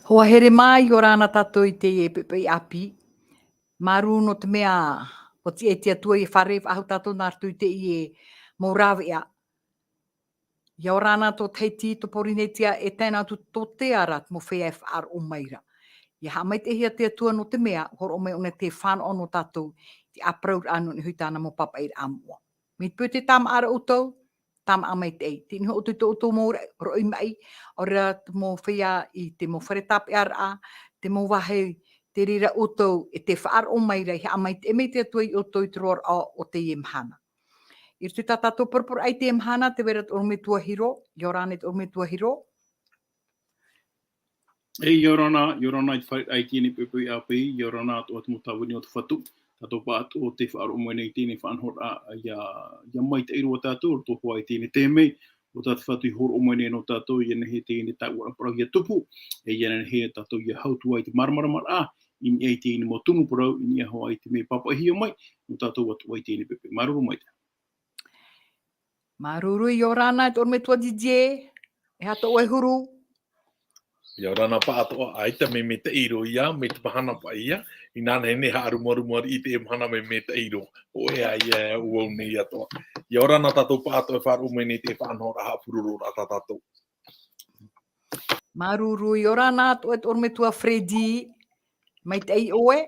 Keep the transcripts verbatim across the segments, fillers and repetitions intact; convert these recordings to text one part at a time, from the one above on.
Hoa here mai, ʻia ora na tātou i teie poʻipoʻi ʻāpī. Māuruuru nō te mea, ʻua tiʻa te Atua i fārerei faʻahou tātou nā roto i teie mau rāveʻa. ʻIa ora na tō Tahiti, tō Pōrīnetia, e tae noa atu tō te ara, te mau feiā e faʻaroʻo mai ra. ʻIa haʻamaitaʻihia te Atua nō te mea, hōroʻa mai ʻōna te fānaʻo nō tātou, te ʻāparauraʻa nō niʻa i tāna mau pāpaʻiraʻa moʻa. Mai te peu tē tāmāʻa ra ʻoutou, tāmāʻa maitaʻi. Tē ʻite nei ʻoutou i tō ʻoutou mau ra-, roʻi maʻi, ʻaore rā te mau feiā i te mau fare tāpeʻaraʻa, te mau vāhi, te reira ʻoutou, e tē faʻaroʻo mai ra, ʻia haʻamaitaʻi mai te Atua ia ʻoutou i te roaraʻa o teie mahana. I roto i tā tātou poroporoʻa i teie mahana, tē vai ra te ʻorometua Hiro, ʻia ora na te ʻorometua Hiro. E, ʻia ora na, ʻia ora na i te fārereiraʻa i teie nei poʻipoʻi ʻāpī, ʻia ora na atoʻa te mau tāvini o te Fatu, tātou pāʻatoʻa tē faʻaroʻo mai nei i teie nei faʻanahoraʻa, ʻia, ʻia maitaʻi roa tātou, roto hoʻi i teie nei taime, ʻo tā te Fatu i hōroʻa mai nei nō tātou, ʻia nehenehe teie nei tāuʻaraʻa parau ʻia tupu, e ʻia nehenehe tātou ʻia hau atu ai i te māramaramaraʻa, i niʻa i teie nei mau tumu parau, i niʻa hoʻi i te mea pāpaʻihia mai, nō tātou atoʻa i teie nei poʻipoʻi. Māuruuru maitaʻi. Māuruuru, ʻia ora na te ʻorometua Didier, e aha tō ʻoe huru? ʻIa ora na pāʻatoʻa, ʻaita, mea maitaʻi roa ia, mai te mahana paʻi ia, inanahi nei haʻarumaruma riʻi i teie mahana mea maitaʻi roa, ʻo ʻoe ā ia, ʻo au nei atoʻa. ʻIa ora na tātou pāʻatoʻa e faʻaroʻo mai nei i te faʻanahoraʻa haʻapurororaʻa tā tātou. Māuruuru, ʻia ora na atoʻa te ʻorometua Freddy, maitaʻi ʻoe?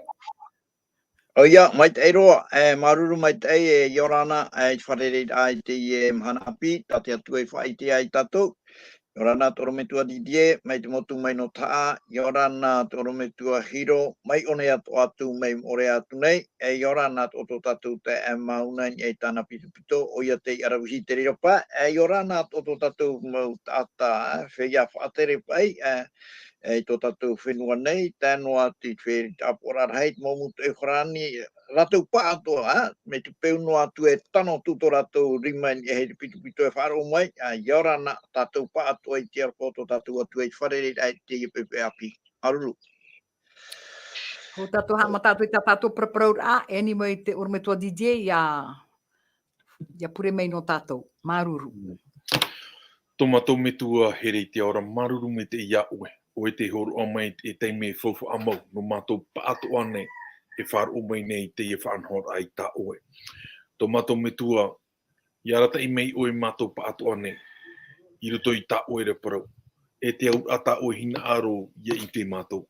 ʻOia, maitaʻi roa, e, māuruuru maitaʻi, e, ʻia ora na, e, i te fārereiraʻa i teie mahana ʻāpī, tā te Atua i faʻaʻite ai tātou. ʻIa ora na te ʻorometua Didier, mai te motu mai nō Tahaʻa, ʻia ora na te ʻorometua Hiro, mai ʻōna atoʻa atu, mai Moʻorea atu nei, e, ʻia ora na tō, tō tātou taeaʻe Mauna i niʻa i tāna pitopito, ʻoia tei ʻaravihi i te reira paʻi, e, ʻia ora na tō, tō tātou mau taʻata, e, feiā faʻatere paʻi, e, e, i tō tātou fenua nei, tae noa atu i te feiā ʻāpoʻoraʻa rahi, te mau mūtoʻi farāni, rātou pāʻatoʻa, ā, mai te peu noa atu e tano atu tō rātou rima i niʻa i te pitopito e faʻaroʻo mai, ā, ʻia ora na tātou pāʻatoʻa i te aroha o tō tātou Atua i te fārereiraʻa i teie poʻipoʻi ʻāpī. Māuruuru. Hou tātou haʻamata atu i tā tātou paraparauraʻa, e ani mai te ʻorometua Didier, ʻia, ʻia pure mai nō tātou. Māuruuru. Tō mātou Metua here i te ao ra, māuruuru maitaʻi ia ʻoe, ʻoe tei hōroʻa mai i te taime faufaʻa mau, nō mātou pāʻatoʻa nei, e faʻaroʻo mai nei i teie faʻanahoraʻa i tā ʻoe. Tō mātou Metua, ʻia arataʻi mai ʻoe ia mātou pāʻatoʻa nei, i roto i tā ʻoe ra parau. E te auraʻa tā ʻoe hinaʻaro ʻia ʻite mātou.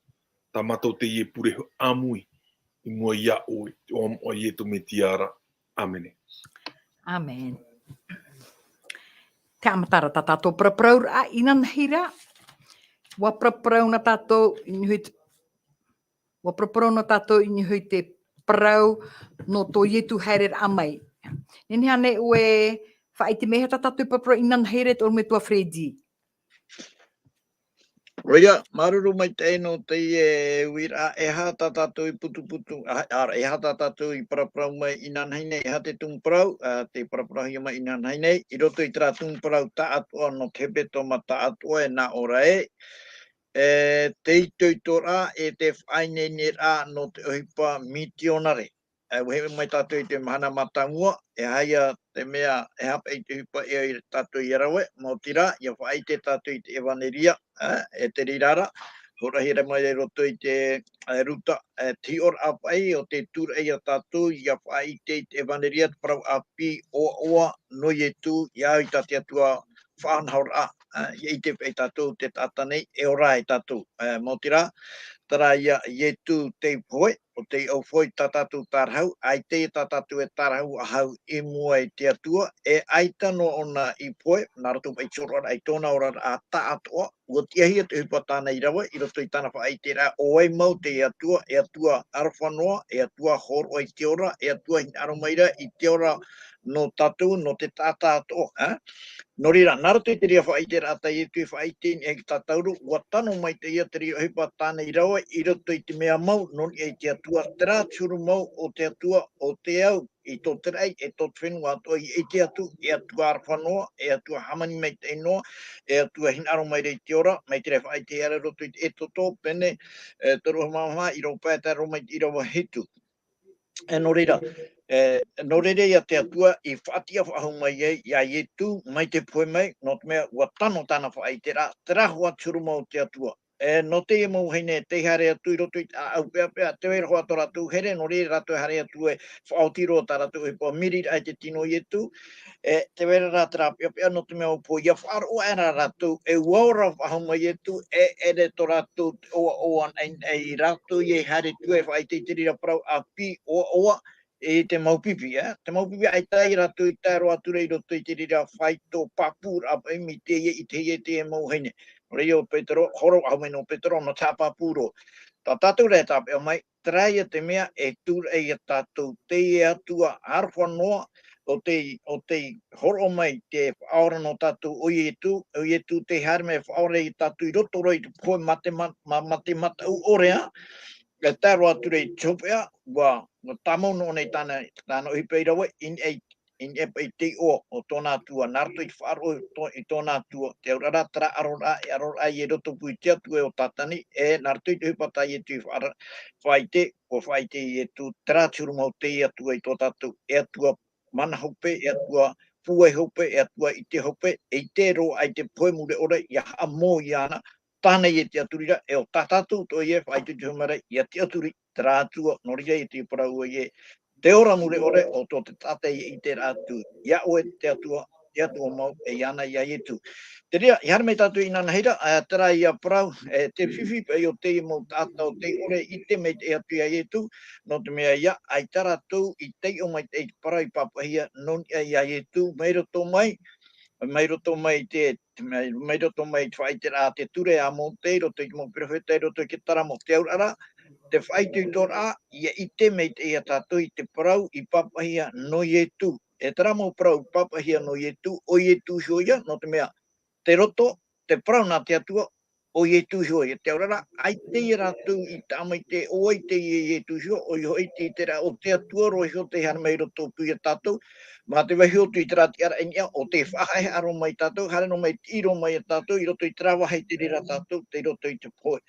Tā mātou teie pure ʻāmui, i mua ia ʻoe, te iʻoa moʻa o Ietu Metia ra. ʻĀmene. ʻĀmene. Te haʻamata ra tā tātou paraparauraʻa, inanahi ra, ʻua paraparau na tātou i niʻa i te, ʻua paraparau na tātou i niʻa i te parau nō tō Ietu haereraʻa mai. Nehenehe ānei ʻoe e faʻaʻite mai e aha tā tātou i paraparau, inanahi ra te ʻorometua Freddy. ʻOia, māuruuru maitaʻi nō teie uiraʻa, e aha tā tātou i putuputu, ā, ā, e aha tā tātou i paraparau mai inanahi nei, e aha te tumu parau, ā, tei paraparauhia mai inanahi nei, i roto i terā tumu parau taʻatoʻa nō te hepetoma taʻatoʻa e nā ʻō ra ē, e, te itoitoraʻa, e te faʻaineineraʻa nō te ʻohipa mitionare. E, ʻua hiʻo mai tātou i te mahana mātāmua, e aha ia te mea, e aha paʻi te ʻohipa e ʻoi tātou ʻia rave, maoti rā, ʻia faʻaʻite tātou i te ʻevaneria, e, e te reira ra, hōroʻahia mai i roto i te, e, Ruta, e, te hiʻoraʻa paʻi o tē tūraʻi ia tātou, ʻia faʻaʻite i te ʻevaneria, te parau ʻāpī ʻoaʻoa nō Ietu, ʻia au i tā te Atua faʻanahoraʻa, e, ʻia ʻite paʻi tātou te taʻata nei, e ora ai tātou, e, maoti rā, terā ia Ietu tei pohe, ʻo tei ʻaufaʻa i tā tātou tārahu, ʻaita e tā tātou e tārahu faʻahou i mua i te Atua, e ʻaita noa ʻōna i pohe, nā roto paʻi i te hōroʻaraʻa i tōna oraraʻa taʻatoʻa, ʻua tiʻahia te ʻohipa tāna i rave, i roto i tāna faʻaʻiteraʻa, ʻo vai mau te Atua, e Atua ʻArofa noa, e Atua hōroʻa i te ora, e Atua hinaʻaro mai ra i te ora nō tātou, nō te taʻata atoʻa, ā? Nō reira, nā roto i te reira faʻaʻiteraʻa tā Ietu i faʻaʻite i niʻa i te tātauro, ʻua tano maitaʻi ia te reira ʻohipa tāna i rave, i roto i te mea mau, nō niʻa i te Atua, terā te huru mau o te Atua, ʻo te au, i tō te raʻi, e tō te fenua atoʻa, i ʻite atu, e Atua ʻArofa noa, e Atua hāmani maitaʻi noa, e Atua hinaʻaro mai ra i te ora, mai te reira faʻaʻite ia i roto i te Exodo, pene, e, toru ʻahuru mā maha, ʻīrava pae, tae roa mai i te ʻīrava hitu. E, nō reira, e, nō reira ia te Atua i faʻatiʻa faʻahou mai ai, ia Ietu, mai te pohe mai, nō te mea ʻua tano tāna faʻaʻiteraʻa, terā hoʻi te huru mau o te Atua. e, nō teie mau vahine, tei haere atu i roto i te ʻāʻau peʻapeʻa, tē vai ra hoʻi tō rātou here, nō reira rātou e haere atu e faʻaoti roa tā rātou ʻohipa, miriraʻa i te tino o Ietu, e, tē vai ra rā terā peʻapeʻa, nō te mea ʻua pohe, ʻia faʻaroʻo aʻera rātou, e ua ora faʻahou mai Ietu, e, e ʻere tō rātou, ʻoaʻoa, e, e, rātou ia e haere atu e faʻaʻite i te reira parau ʻāpī, ʻoaʻoa, e te mau pipi, e, te mau pipi, ʻaita ia rātou i tae roa atu ra i roto i te reira faito pāpūraʻa paʻi mai teie, i teie, teie mau vahine. Nō reira ʻo Petero, horo faʻahou mai nō Petero, nō te haʻapāpū roa. Tā tātou rā e tāpeʻa mai, terā ia te mea e tūraʻi ia tātou, teie Atua aroha noa, ʻo tei, ʻo tei hōroʻa mai te Faʻaora nō tātou ʻo Ietu, ʻo Ietu tei haere mai e faʻaora ia tātou i roto roa i te pohe mate ma-, ma-, mate mataʻu ʻore, ā, e tae roa atu ra i te hopeʻa, ʻua, ʻua tāmau noa nei tāna, tāna ʻohipa i rave, i niʻa i, i niʻa paʻi i te iʻoa o tōna Atua, nā roto i te faʻaroʻo i tō-, i tōna Atua, te auraʻa rā, terā ʻaroraʻa, e ʻaroraʻa ia i rotopū i te Atua e ʻo Tātani, e nā roto i te ʻohipa tā Ietu i faʻara-, faʻaʻite, ʻua faʻaʻite Ietu, terā te huru mau o te Atua i tō tātou, e Atua mana hope, e Atua pūai hope, e Atua ʻite hope, e ʻite roa aʻe i te pohe mure ʻore, ʻia haʻamou iāna, tāna ia e tiʻaturi ra, e ʻo tā tātou atoʻa ia e faʻaitoito mai ra ʻia tiʻaturi, terā Atua, nō reira ia te parau ē, te ora mure ʻore, ʻo tō te taʻata ia e ʻite ra atu, iā ʻoe te Atua, te Atua mau, e iāna ia Ietu. Te reira, ʻia haere mai tātou inanahi ra, ā, terā ia parau, e te fifi paʻi o teie mau taʻata ʻo tei ʻore e ʻite maitaʻi atu iā Ietu, nō te mea ïa, ʻaita rātou i taiʻo maitaʻi i te parau i pāpaʻihia nō niʻa iā Ietu, mai roto mai, mai roto mai i te, mai, mai roto mai i te faʻaʻiteraʻa a te ture a Mōte, i roto i te mau perofeta, i roto i te Taramo, te auraʻa rā, te faʻaitoitoraʻa, ʻia ʻite maitaʻi ia tātou i te parau i pāpaʻihia nō Ietu. E terā mau parau i pāpaʻihia nō Ietu, ʻo Ietu iho ïa, nō te mea, te roto, te parau nā te Atua, ʻo Ietu iho ïa. Te auraʻa rā, ʻaita ia rātou i taʻa maitaʻi, ʻo vai teie Ietu iho, ʻoia hoʻi te, terā ʻo te Atua roa iho tei haere mai i rotopū iā tātou, mā te vaiiho atu i terā tiʻaraʻa i niʻa, ʻo tei faʻahaʻehaʻa roa mai tātou, haere roa mai, tiʻi roa mai ia tātou, i roto i terā vāhi te reira tātou, tei roto i te pohe.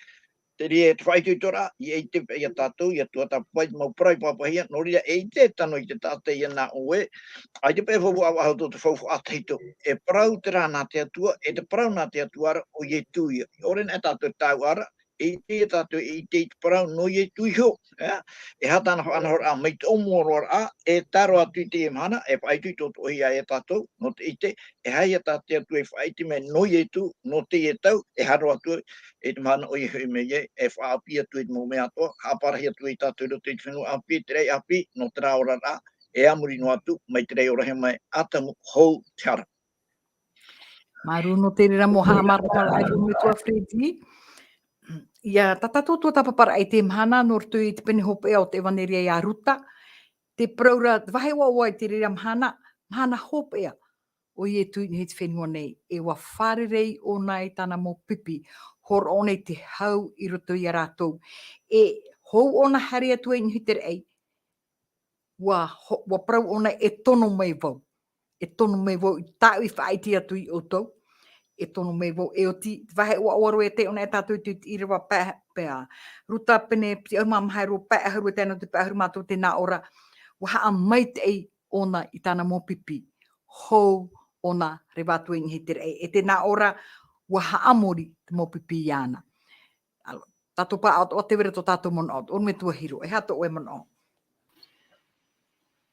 Te reira te faʻaitoitoraʻa, ʻia ʻite paʻi ia tātou, ʻia tuatāpapa i te mau parau i pāpaʻihia, nō reira e ʻite tano i te taʻata ia nā ʻoe, ʻaita paʻi e faufaʻa faʻahou tō te faufaʻa tahito, e parau terā nā te Atua, e te parau nā te Atua ra ʻo Ietu ïa. ʻOia ʻore anaʻe tātou e taua ra, e ʻite ia tātou, e ʻite i te parau nō Ietu iho, ā, e aha tāna faʻanahoraʻa mai te ʻōmuaraʻa, e tae roa atu i teie mahana, e faʻaitoitohia ia tātou, nō te ʻite, e aha ia tā te Atua i faʻaʻite mai nō Ietu, nō teie tau, e haere atu, e te mahana ʻoia hoʻi mai ai, e faʻaʻāpī atu i te mau mea atoʻa, haʻaparahi atu ia tātou i roto i te fenua ʻāpī, te raʻi ʻāpī, nō terā oraraʻa, e a muri noa atu, mai te raʻi ʻōrahia mai, ʻa tamu hou te hara. Māuruuru nō te reira mau haʻamāramaramaraʻa i te metua Freddy. ʻIa, tā tātou tuatāpaparaʻa i teie mahana, nō roto i te pene hopeʻa o te ʻEvaneria iā Ruta, te parau ra, te vāhi ʻoaʻoa i te reira mahana, mahana hopeʻa ʻo Ietu i niʻa i te fenua nei, e ʻua fārerei ʻōna i tāna mau pipi, hōroʻa ʻōna i te hau i roto iā rātou. E hou ʻōna haere atu ai i niʻa i te raʻi, ʻua ho-, ʻua parau ʻōna e tono mai vau. E tono mai vau i tāʻu i faʻaʻite atu iā ʻoutou. E tono mai vau, e oti, te vāhi ʻoaʻoa roa e taiʻo ana e tātou i te, te ʻīrava pae, pae. Ruta pene piti ʻahuru mā maha e rua, pae ʻahuru e tae noa i te pae ʻahuru mā toru, tē nā ʻō ra, ʻua haʻamaitaʻi ʻōna i tāna mau pipi. Hou ʻōna reva atu i niʻa i te raʻi. E tē nā ʻō ra, ʻua haʻamori te mau pipi iāna. Alo, tātou pāʻatoʻa, tē vai ra tō tātou manaʻo, ʻo te metua Hiro, e aha tō ʻoe manaʻo?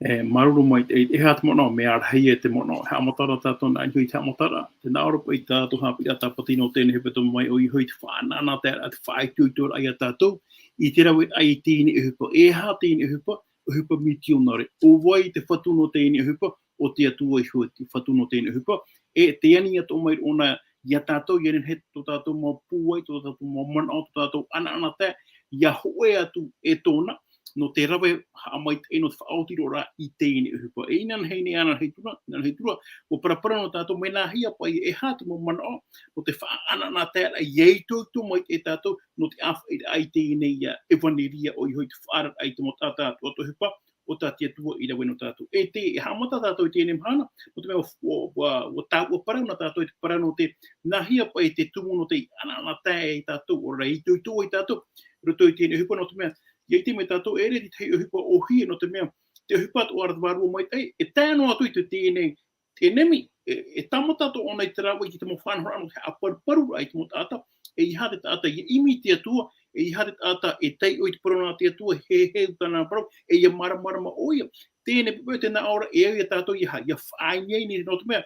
E, māuruuru maitaʻi, e aha te manaʻo, mea rahi e te manaʻo, e haʻamatara tātou nā niʻa i te haʻamatara, tē nā ʻō ra paʻi tā tātou haʻapiʻiraʻa tāpati nō teie nei hepetoma mai, ʻoia hoʻi te faʻaʻanaʻanataeraʻa, te faʻaitoitoraʻa iā tātou, i te raveraʻa i teie nei ʻohipa, e aha teie nei ʻohipa, ʻohipa mitionare, ʻo vai te fatu nō teie nei ʻohipa, ʻo te Atua iho te fatu nō teie nei ʻohipa, e tē ani atoʻa mai ra ʻōna iā tātou, ʻia nehenehe tō tātou mau pūai, tō tātou mau manaʻo, tō tātou ʻanaʻanatae, ʻia hōʻē atu e tōna, nō te rave haʻamaitaʻi, nō te faʻaoti roa ra i teie nei ʻohipa. E inanahi nei, inanahi atu ra, inanahi atu ra, ʻua paraparau nō tātou, mea nāhea paʻi, e aha te mau manaʻo, nō te faʻaʻanaʻanataeraʻa, ʻia itoito maitaʻi tātou, nō te ʻāfaʻiraʻa i teie nei ʻEvaneria, ʻoia hoʻi te faʻaararaʻa i te mau taʻata atoʻa ʻohipa, o tā te Atua i rave nō tātou. E te, e haʻamata tātou i teie mahana, nō te mea ʻua, ʻua, ʻua, ʻua tāua parau nā tātou i te parau nō te nāhea paʻi te tumu nō te ʻanaʻanatae ia tātou, ʻaore rā itoito ia tātou, roto i teie ʻohipa, nō te mea, ʻia ʻite mai tātou, e ʻere te tahi ʻohipa ʻōhie, nō te mea, te ʻohipa atoʻa ra te vārua maitaʻi, e tae noa atu i te teie nei, te ʻenemi, e, e tāmata atoʻa ʻōna i te rāveʻa i te mau faʻanahoraʻa nō te haʻaparuparuraʻa i te mau taʻata, ʻeiaha te taʻata ia ʻimi i te Atua, ʻeiaha te taʻata e taiʻo i te parau nā te Atua, e heheu i tāna parau, e ia māramarama ʻoia. Teie nei poʻipoʻi te nā ʻō ra, e au ia tātou ia, ia faʻaineine nō te mea,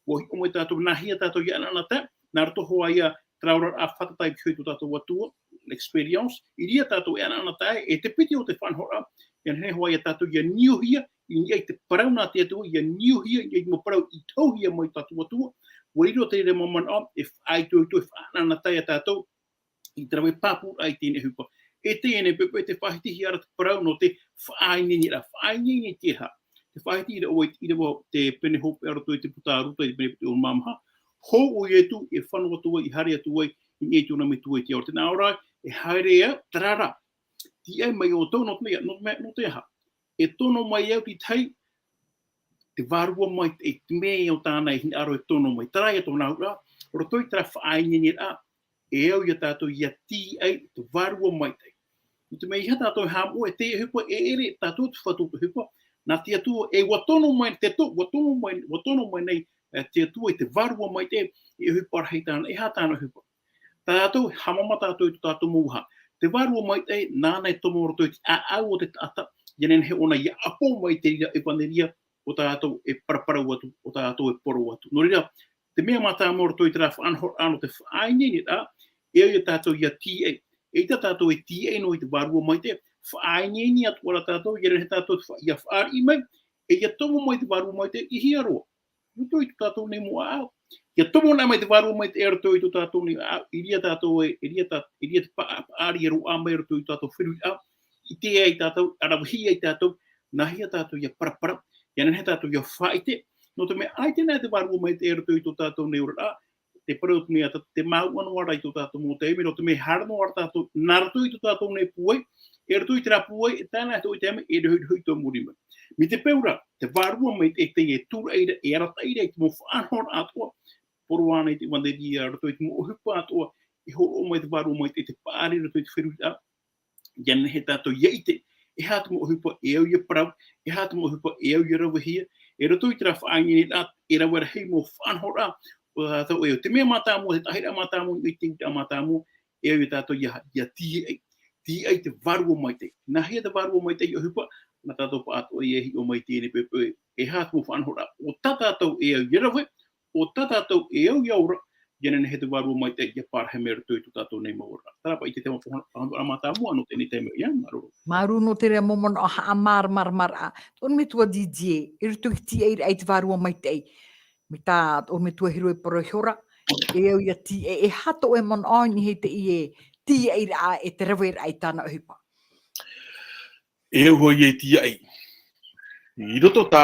ʻua hiʻo mai tātou, nāhea tātou ia ʻanaʻanatae, nā roto hoʻi ia terā oraraʻa fātata i te hau i tō tātou Atua, l'expérience, i reira tātou e ʻanaʻanatae, e te piti o te faʻanahoraʻa, ia nehenehe hoʻi ia tātou ia niuhia i niʻa i te parau nā te Atua, ia niuhia i niʻa i te mau parau i tauhia mai tō tātou Atua, ʻua riro te reira mau manaʻo, e faʻaitoito, e faʻanahoraʻa tātou, i te rave pāpūraʻa i teie nei ʻohipa. E teie nei poʻipoʻi te faʻahitihia ra te parau nō te faʻaineineraʻa, faʻaineine i te aha. Te faʻahiti ʻīrava, ʻīrava te pene hopeʻa roto i te puta a Ruta, i te pene piti ʻahuru mā maha. Hou ʻo Ietu, e fano atu ai, e haere atu ai i niʻa i tōna metua i te ao. Tē nā ʻō ra, e haere au, terā rā. Tīaʻi mai ʻoutou, nō te mea, nō te mea, nō te aha. E tono mai au i te tahi, te Vārua Maitaʻi, te mea o tāna e hinaʻaro e tono mai. Terā ia tōna auraʻa, roto i terā faʻaineineraʻa, e au ia tātou ia tīaʻi te Vārua Maitaʻi. Nō te mea ʻeiaha tātou e haʻamoʻe, e teie ʻohipa e ʻere, tātou te Fatu te ʻohipa, nā te Atua, e ʻua tono mai te to, ʻua tono mai, ʻua tono mai nei, e, te Atua i te Vārua Maitaʻi, e ʻohipa rahi tāna, e aha tāna ʻohipa. Tātou, haʻamāmā tātou i tō tātou mau vaha. Te Vārua Maitaʻi, nāna e tomo roto i te ʻāʻau o te taʻata, ia nehenehe ʻōna ia ʻapo mai te reira ʻevaneria, ʻo tātou e paraparau atu, ʻo tātou e poro atu. Nō reira, te mea mātāmua roto i terā faʻanahoraʻa nō te faʻaineineraʻa, e au ia tātou ia tīaʻi. ʻEita tātou e tīaʻi noa i te Vārua Maitaʻi, faʻaineine atoʻa ra tātou, ia nehenehe tātou te fa-, ia fāriʻi mai, e ia tomo mai te Vārua Maitaʻi i hea roa. Roto i tō tātou nei mau ʻāʻau. Ia tomo noa mai te Vārua Maitaʻi roto i tō tātou nei ʻāʻau, i reira tātou e, i reira tā-, i reira te pa-, paʻari e roaʻa mai roto i tō tātou feruriraʻa, ʻite ai tātou, ʻaravehia ai tātou, nāhea tātou ia paraparau, ia nehenehe tātou ia faʻaʻite, nō te mea ʻaita e noaʻa te Vārua Maitaʻi roto i tō tātou nei oraraʻa, te parau atu nei ā tātou, te māuʻa noa ra i tō tātou mau taime, nō te mea haere noa ra tātou, nā roto i tō tātou nei pūai, e roto i terā pūai, e tae noa atu i te taime, e rohirohi tō muri mai. Mai te peu ra, te Vārua Maitaʻi teie e tūraʻi ra, e arataʻi ra i te mau faʻanahoraʻa atoʻa, poro ānei te ʻevaneria, roto i te mau ʻohipa atoʻa, e hōroʻa mai te Vārua Maitaʻi, te paʻari roto i te feruriraʻa, ia nehenehe tātou ia ʻite, e aha te mau ʻohipa e au ia parau, e aha te mau ʻohipa e au ia ravehia, e roto i terā faʻaineineraʻa, e rave rahi mau faʻanahoraʻa, ʻo tātou e au. Te mea mātāmua, te tahi ra mātāmua, i te tahi ra mātāmua, e au ia tātou ia, ia tīaʻi, tīaʻi te Vārua Maitaʻi. Nāhea te Vārua Maitaʻi ʻohipa, nā tātou pāʻatoʻa ia hiʻo mai teie nei poʻipoʻi, e aha te mau faʻanahoraʻa, ʻo tā tātou e au ia rave, ʻo tā tātou e au ia ora, ia nehenehe te Vārua Maitaʻi ia parahi mai roto i tō tātou nei mau ora. Terā paʻi te tahi mau faʻanahoraʻa mātāmua nō teie nei taime, ia, māuruuru. Māuruuru nō te reira mau manaʻo haʻamāramaramaraʻa. Tō ʻoe metua Didier, i roto i te tīaʻiraʻa i te Vārua Maitaʻi. Mai tā tō ʻoe metua Hiro e parau ihora, e au ia tī-, e, e aha tō ʻoe manaʻo i niʻa i teie tīaʻiraʻa e te raveraʻa i tāna ʻohipa. E au hoʻi e tīaʻi. I roto tā,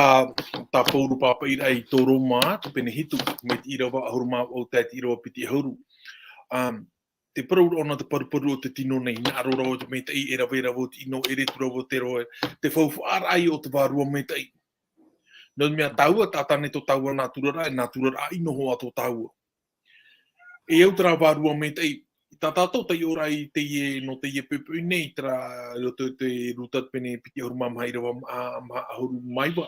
tā Pauro pāpaʻiraʻa i tō Roma, te pene hitu, mai te ʻīrava ʻahuru mā vaʻu tae te ʻīrava piti ʻahuru. Um, te parau ra ʻōna te paruparu o te tino nei, hinaʻaro rave te maitaʻi, e rave rave te ʻino, e retu rave te rohe, te faufaʻaraʻa o te Vārua Maitaʻi. Nō te mea tāua, taʻata nei tō tāua nātura ra, e nātura ra ʻino hoʻi tō tāua. E au terā Vārua Maitaʻi, tā tātou taiʻoraʻa i teie, nō teie poʻipoʻi nei, terā, i roto i te Ruta pene piti ʻahuru mā maha, ʻīrava mā, mā ʻahuru mā iva.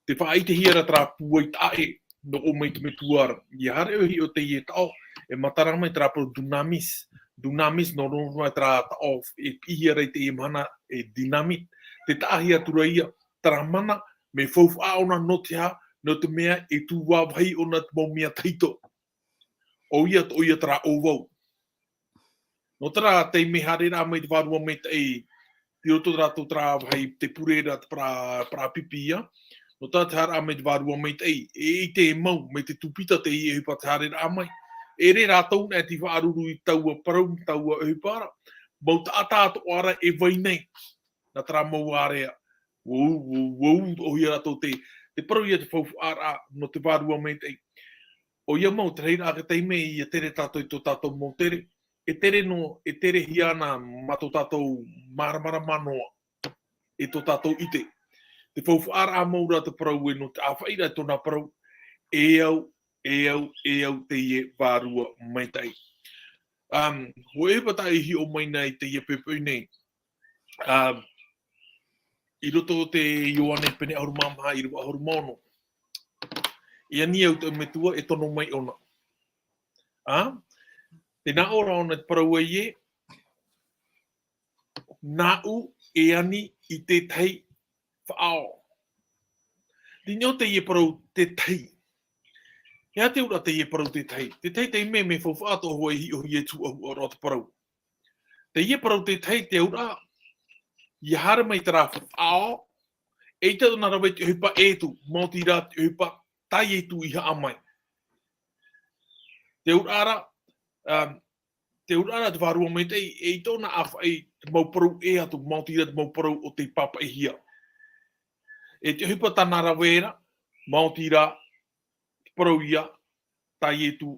Tē faʻaʻitehia ra terā pūai taʻa ʻē, nō ʻō mai te metua ra. ʻIa haere ʻoe hiʻo teie taʻo, e matara mai terā parau dunamis. Dunamis, nō roto mai terā taʻo, e piʻihia ra i teie mahana, e dynamite. Tē taʻahia atu ra ïa, terā mana, mea faufaʻa ʻōna nō te aha, nō te mea e tū vāvahi ʻōna te mau mea tahito. ʻOia, ʻoia terā ʻōvau. Nō terā taime haereraʻa mai te Vārua Maitaʻi, i roto rātou terā vāhi te pure ra te parau, parau pipi ïa. Nō terā te haereraʻa mai te Vārua Maitaʻi, e ʻite e mau, mai te tūpita teie ʻohipa te haereraʻa mai. E ʻere rātou nā te faʻaruru i taua parau, taua ʻohipa ra. Mau taʻata atoʻa ra e vai nei. Nā terā mau ārea. Ua ū, ua ū, ua ū, ʻoia rātou te, te parau ïa te faufaʻaraʻa nō te Vārua Maitaʻi. ʻOia mau, te reira ake taime ʻia tere tātou i tō tātou mau tere. E tere nō, e terehia ana mā tō tātou māramarama noa. E tō tātou ʻite. Te faufaʻaraʻa mau ra te parau e nō te ʻāfaʻiraʻa i tōna parau. E au, e au, e au teie Vārua Maitaʻi. Um, hōʻē ʻohipa tā i hiʻo mai nei i teie poʻipoʻi nei. Um, i roto o te Ioane pene ʻahuru mā maha, ʻīrava ʻahuru mā ono. E ani au te metua e tono mai ʻōna. A? Te nā ʻō ra ʻōna te parau ē, nāʻu e ani i te tahi faʻaʻo. Te nō teie parau te tahi. He aha te auraʻa teie parau te tahi? Te tahi, te mea, mea faufaʻa atoʻa hoʻi i hiʻo i Ietu ʻahu ʻaroʻa te parau. Teie parau te tahi, te auraʻa, ʻia haere mai terā faʻaʻo, eʻita tōna rave te ʻohipa ʻe atu, maoti rā te ʻohipa tā Ietu i haʻamau. Te auraʻa ra, um, te auraʻa ra te Vārua Maitaʻi, eʻita tōna ʻāfaʻi te mau parau ʻē atu, maoti rā te mau parau o tei pāpaʻihia. E te ʻohipa tāna rave ra, maoti rā te parau ïa, tā Ietu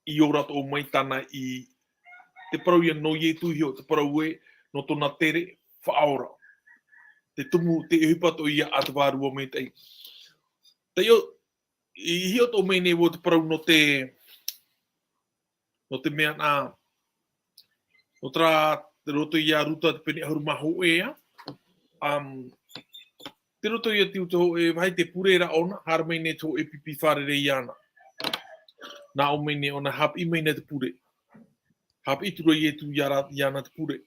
i ora atoʻa mai, tāna i, te parau ïa nō Ietu iho, te parau ē, nō tōna tere faʻaora. Te tumu, te ʻohipa atoʻa ïa a te Vārua Maitaʻi. Taiʻo, i hiʻo atoʻa mai nei vau te parau nō te, nō te mea nā, nō terā, te roto ia Ruta te pene ʻahuru mā hōʻē, ā. Um, te roto ia te uta hōʻē, vāhi te pure ra ʻōna, haere mai nei te hōʻē pipi fārerei iāna. Nā ʻō mai nei ʻōna, haʻapiʻi mai na te pure. Haʻapiʻi atu ra Ietu iā ra-, iāna te pure.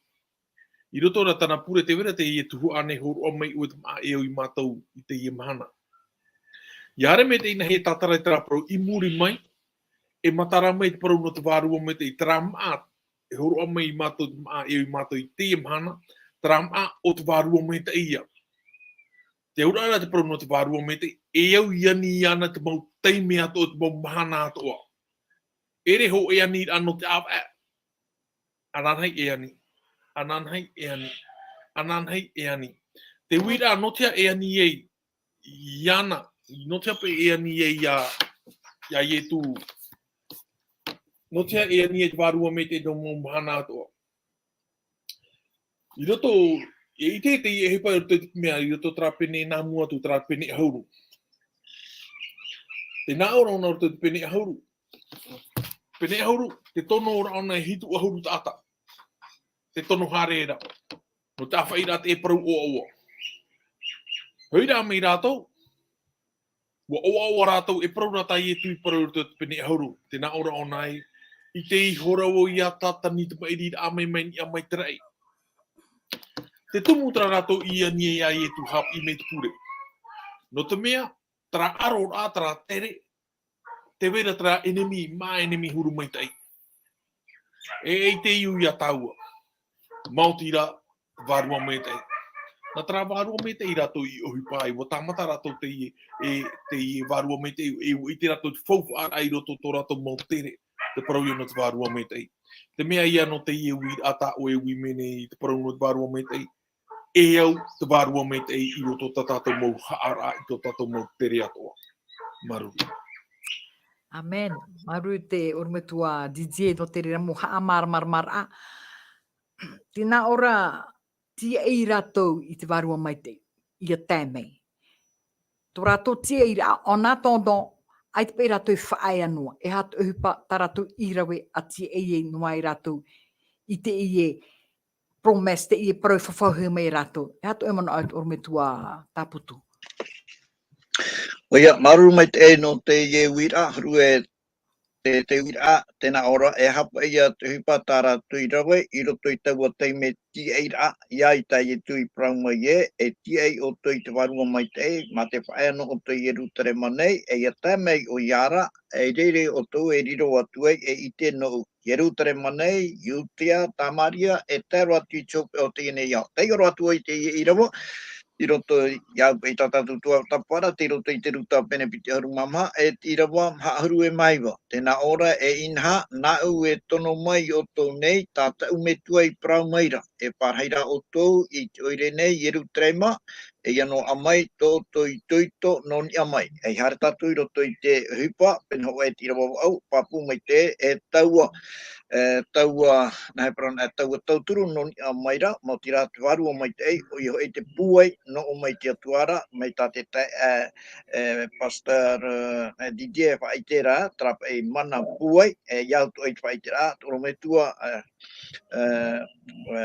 I roto ra tāna pure, tē vai ra teie tuhaʻa nei, hōroʻa mai ʻoe te māʻa e au ia mātou i teie mahana. ʻIa haere mai teie nā hea e tātara i terā parau i muri mai, e matara mai te parau nō te Vārua Maitaʻi, terā māʻa, e hōroʻa mai ia mātou te māʻa e au ia mātou i teie mahana, terā māʻa o te Vārua Maitaʻi ïa. Te auraʻa ra te parau nō te Vārua Maitaʻi, e au i ani iāna te mau taime atoʻa, te mau mahana atoʻa. ʻEʻere hōʻē aniraʻa nō te ʻāvaʻe. Ananahi e ani. Ananahi e ani. Ananahi e ani. Te uiraʻa, nō te aha e ani ai iāna, nō te aha paʻi e ani ai iā, iā Ietu. Nō te aha e ani ai te Vārua Maitaʻi i te mau mahana atoʻa. I roto, e ʻite te ʻohipa i roto i te mea, i roto terā pene nā mua atu, terā pene ʻahuru. Tē nā ʻō ra ʻōna roto i te pene ʻahuru. Pene ʻahuru, te tono ra ʻōna e hitu ʻahuru taʻata. Te tono haere ra. Nō te ʻāfaʻiraʻa te parau ʻoaʻoa. Hoʻi rā mai rātou, ʻua ʻoaʻoa rātou, e parau rā tā Ietu i parau i roto i te pene ʻahuru, tē nā ʻō ra ʻōna ē, ʻite iho ra vau iā Tātani te maʻiriraʻa mai, mai niʻa mai te raʻi. Te tumu terā rātou i ani ai iā Ietu haʻapiʻi mai te pure. Nō te mea, terā ʻaroraʻa, terā tere, tē vai ra terā ʻenemi, māʻa ʻenemi huru maitaʻi. E, e ʻite iho iā tāua. Maoti rā, Vārua Maitaʻi. Nā terā Vārua Maitaʻi rātou i ʻohipa ai, ʻua tāmata rātou teie, e, teie Vārua Maitaʻi, e, ʻua ʻite rātou te faufaʻa i roto i tō rātou mau tere, te parau ïa nō te Vārua Maitaʻi. Te mea ïa nō teie uiraʻa tā ʻoe e ui mai nei i te parau nō te Vārua Maitaʻi, e au te Vārua Maitaʻi i roto i tā tātou mau haʻaraʻa, i tō tātou mau tere atoʻa. Māuruuru. Amen. Māuruuru te ʻorometua Didier nō te reira mau haʻamāramaramaraʻa. Tē nā ʻō ra, tiaʻi rātou i te Vārua Maitaʻi, ʻia tae mai. Tō rātou tiaʻiraʻa, en attendant, ʻaita paʻi rātou e faʻaea noa, e aha te ʻohipa tā rātou i rave ʻa tiaʻi ai noa ai rātou i teie promesse, teie parau e fafauhia mai ia rātou. E aha tō ʻoe manaʻo, ʻorometua Tāputu? ʻOia, māuruuru maitaʻi nō teie uiraʻa, huru e te, te uiraʻa, tē nā ʻō ra, e aha paʻi ia te ʻohipa tā rātou i rave, i roto i taua taime tiaʻiraʻa, ʻia ʻite Ietu i parau mai ē, e tiaʻi ʻoutou i te Vārua Maitaʻi, mā te faʻaea nō ʻoutou i Ierutarema nei, e ʻia tae mai ʻoia ra, e rere ʻoutou e riro atu ai, e ʻite nō Ierutarema nei, Iudea, Tamaria, e tae roa atu i te hopeʻa o teie nei ao. Taiʻo roa atu ai teie ʻīrava, i roto i au paʻi tā tātou tuatāpaparaʻa, tei roto i te Ruta pene piti ʻahuru mā maha, e te ʻīrava maha ʻahuru e mā iva. Tē nā ʻō ra, e inaha, nāʻu e tono mai iā ʻoutou nei, tā taʻu Metua i parau mai ra, e pārahi rā ʻoutou i te ʻoire nei, Ierutarema, e ʻia noaʻa mai tō ʻoutou itoito nō niʻa mai. E haere tātou i roto i te ʻohipa, pēnei hoʻi te ʻīrava vaʻu, pāpū maitaʻi, e taua, e taua, nā hea parau, e taua tauturu nō niʻa mai ra, maoti rā te Vārua Maitaʻi, ʻoia hoʻi te pūai, nō ʻō mai te Atua ra, mai tā te tae, e, e, Pastor, e, Didier e faʻaʻite ra, terā paʻi mana pūai, e, ʻia au atoʻa i te faʻaʻiteraʻa, te ʻorometua, e, e, e,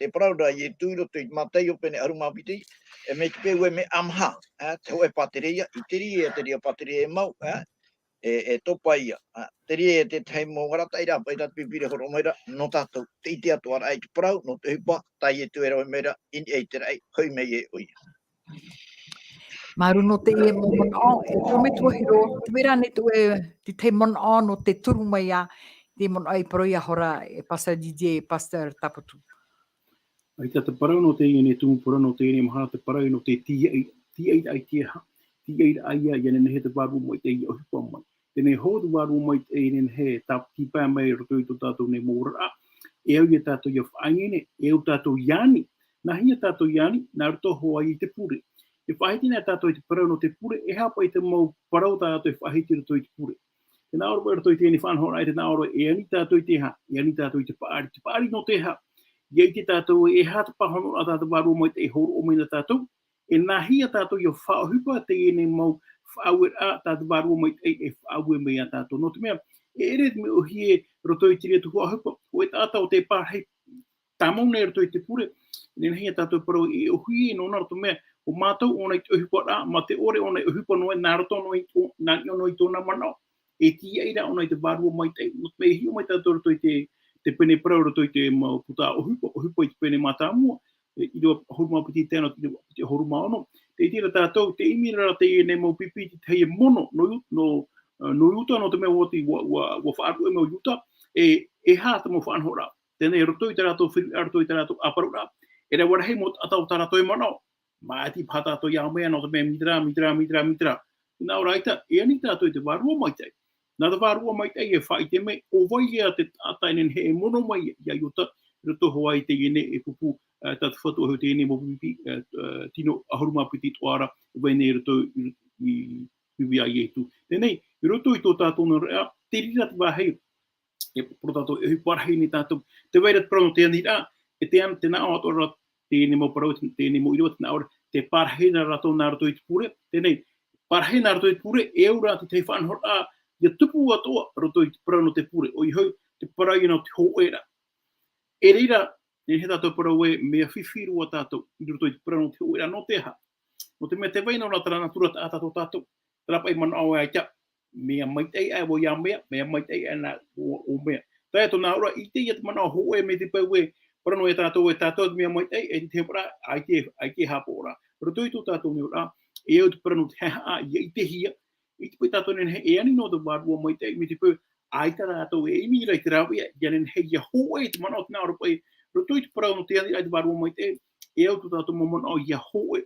te parau ra Ietu i roto i te Mataio pene ʻahuru mā piti, e mai te peu e mea maha, ā, te hōʻē pātereia, i te reira, te reira pātereia e mau, ā, e, e topa ia, ā, te reira e te tahi mau arataʻi ra, paʻi tā te pīpīria hōroʻa mai ra, nō tātou, te ʻite atoʻa ra i te parau, nō te ʻohipa, tā Ietu e rave mai ra, i niʻa i te raʻi, hoʻi mai e ʻoia. Māuruuru nō teie mau manaʻo, e Tōmite Hiro, te vai ra ānei tō ʻoe, te tahi manaʻo nō te turu mai ā, te manaʻo i parau ia hora, e Pastor Didier, Pastor Taputu. ʻAita te parau nō teie nei tumu parau nō teie nei mahana te parau nō te tīaʻi, tīaʻi ra i te aha, tīaʻi ra ia, ʻia nehenehe te vārua maitaʻi ʻia ʻohipa mai. Teie nei hou te vārua maitaʻi ʻia nehenehe e tāpiti pae mai i roto i tō tātou nei mau oraraʻa, e au ia tātou ʻia faʻaineine, e au tātou ʻia ani, nā hea tātou ʻia ani, nā roto hoʻi i te pure. E faʻahiti na tātou i te parau nō te pure, e aha paʻi te mau parau tā tātou e faʻahiti i roto i te pure. Te nā ʻō ra paʻi i roto i teie nei faʻanahoraʻa, te nā ʻō ra e ani tātou i te aha, e ani tātou i te paʻari, te paʻari nō te aha, ʻia ʻite tātou e aha te pāhonoraʻa tā te vārua maitaʻi e hōroʻa mai nā tātou, e nā hea tātou ʻia faʻaʻohipa teie nei mau faʻaueraʻa tā te vārua maitaʻi e faʻaue mai ia tātou. Nō te mea, e ʻere te mea ʻōhie i roto i te reira tuhaʻa ʻohipa, hōʻē taʻata ʻo tē pārahi tāmau nei i roto i te pure, e nehenehe ia tātou e parau e ʻōhie nōna, nō te mea, ʻo mātou ʻōna i te ʻohiparaʻa, mā te ʻore ʻōna i ʻohipa noa, nā roto noa i tō-, nā niʻa noa i tōna manaʻo, e tīaʻi ra ʻōna i te vārua maitaʻi, nō te mea e hiʻo mai tātou i roto i te, te pene parau, i roto i te mau puta ʻohipa, ʻohipa i te pene mātāmua, e, ʻīrava ʻahuru mā piti i te tae noa i te ʻīrava piti ʻahuru mā ono. Tē ʻite ra tātou, tē ʻimi ra teie nei mau pipi i te tahi e mono, nō Iu-, nō, nō Iuta, nō te mea ʻua oti, ʻua, ʻua, ʻua faʻaruʻe mai ʻo Iuta, e, e aha te mau faʻanahoraʻa. Teie nei, i roto i tā rātou firi, i roto i tā rātou ʻāparauraʻa, e rave rahi mau taʻata o tā rātou e manaʻo. Māʻiti paha tātou ʻia ao mea, nō te mea mītera, mītera, mītera, mītera. Nā ʻō ra ʻaita, e ani tātou i te vārua maitaʻi. Nā te vārua maitaʻi e faʻaʻite mai, ʻo vai ia te taʻata e nehenehe e mono mai ia Iuta, i roto hoʻi i teie nei e pupu, ā, tā te Fatu, ʻoia hoʻi teie nei mau pipi, ā, ā, tino ʻahuru mā piti atoʻa ra, e vai nei i roto i, i, i vīvī a Ietu. Teie nei, i roto i tō tātou noa ra, te reira te vāhi, e parau tātou, e pārahi nei tātou. Te vai ra te parau nō te aniraʻa, e te an-, te nā ʻō atoʻa ra, teie nei mau parau, te, teie nei mau ʻīrava, te nā ʻō ra, tē pārahi nei rātou nā roto i te pure, teie nei, pārahi nā roto i te pure, e au ra te tahi faʻanahoraʻa, ʻia tupu atoʻa roto i te parau nō te pure, ʻoia hoʻi, te parau ia nō te hōʻē ra. E reira, e nehenehe tātou e parau ē, mea fifi roa tātou, i roto i te parau nō te hōʻē ra, nō te aha. Nō te mea tē vai noa ra terā nātura taʻata tō tātou, terā paʻi manaʻo ē ʻaita, mea maitaʻi aʻe vau ʻia mea, mea maitaʻi aʻe na ʻo, ʻo mea. Tae atu nā ʻō ra, ʻite ia te manaʻo hōʻē mai te peu ē, parau noa ia tātou ē tātou te mea maitaʻi, e te tahi parau, ʻaita, ʻaita e haʻapaʻo ra. Roto i tō tātou nei oraraʻa, e au te parau nō te haʻehaʻa, ʻia ʻitehia, ʻite paʻi tātou e nehenehe e ani noa te vārua maitaʻi, mai te peu, ʻaita rātou e ʻimi ra i te rāveʻa, ʻia nehenehe ʻia hōʻē te manaʻo, te nā ʻō ra paʻi, roto i te parau nō te aniraʻa i te vārua maitaʻi, e au tō tātou mau manaʻo ʻia hōʻē,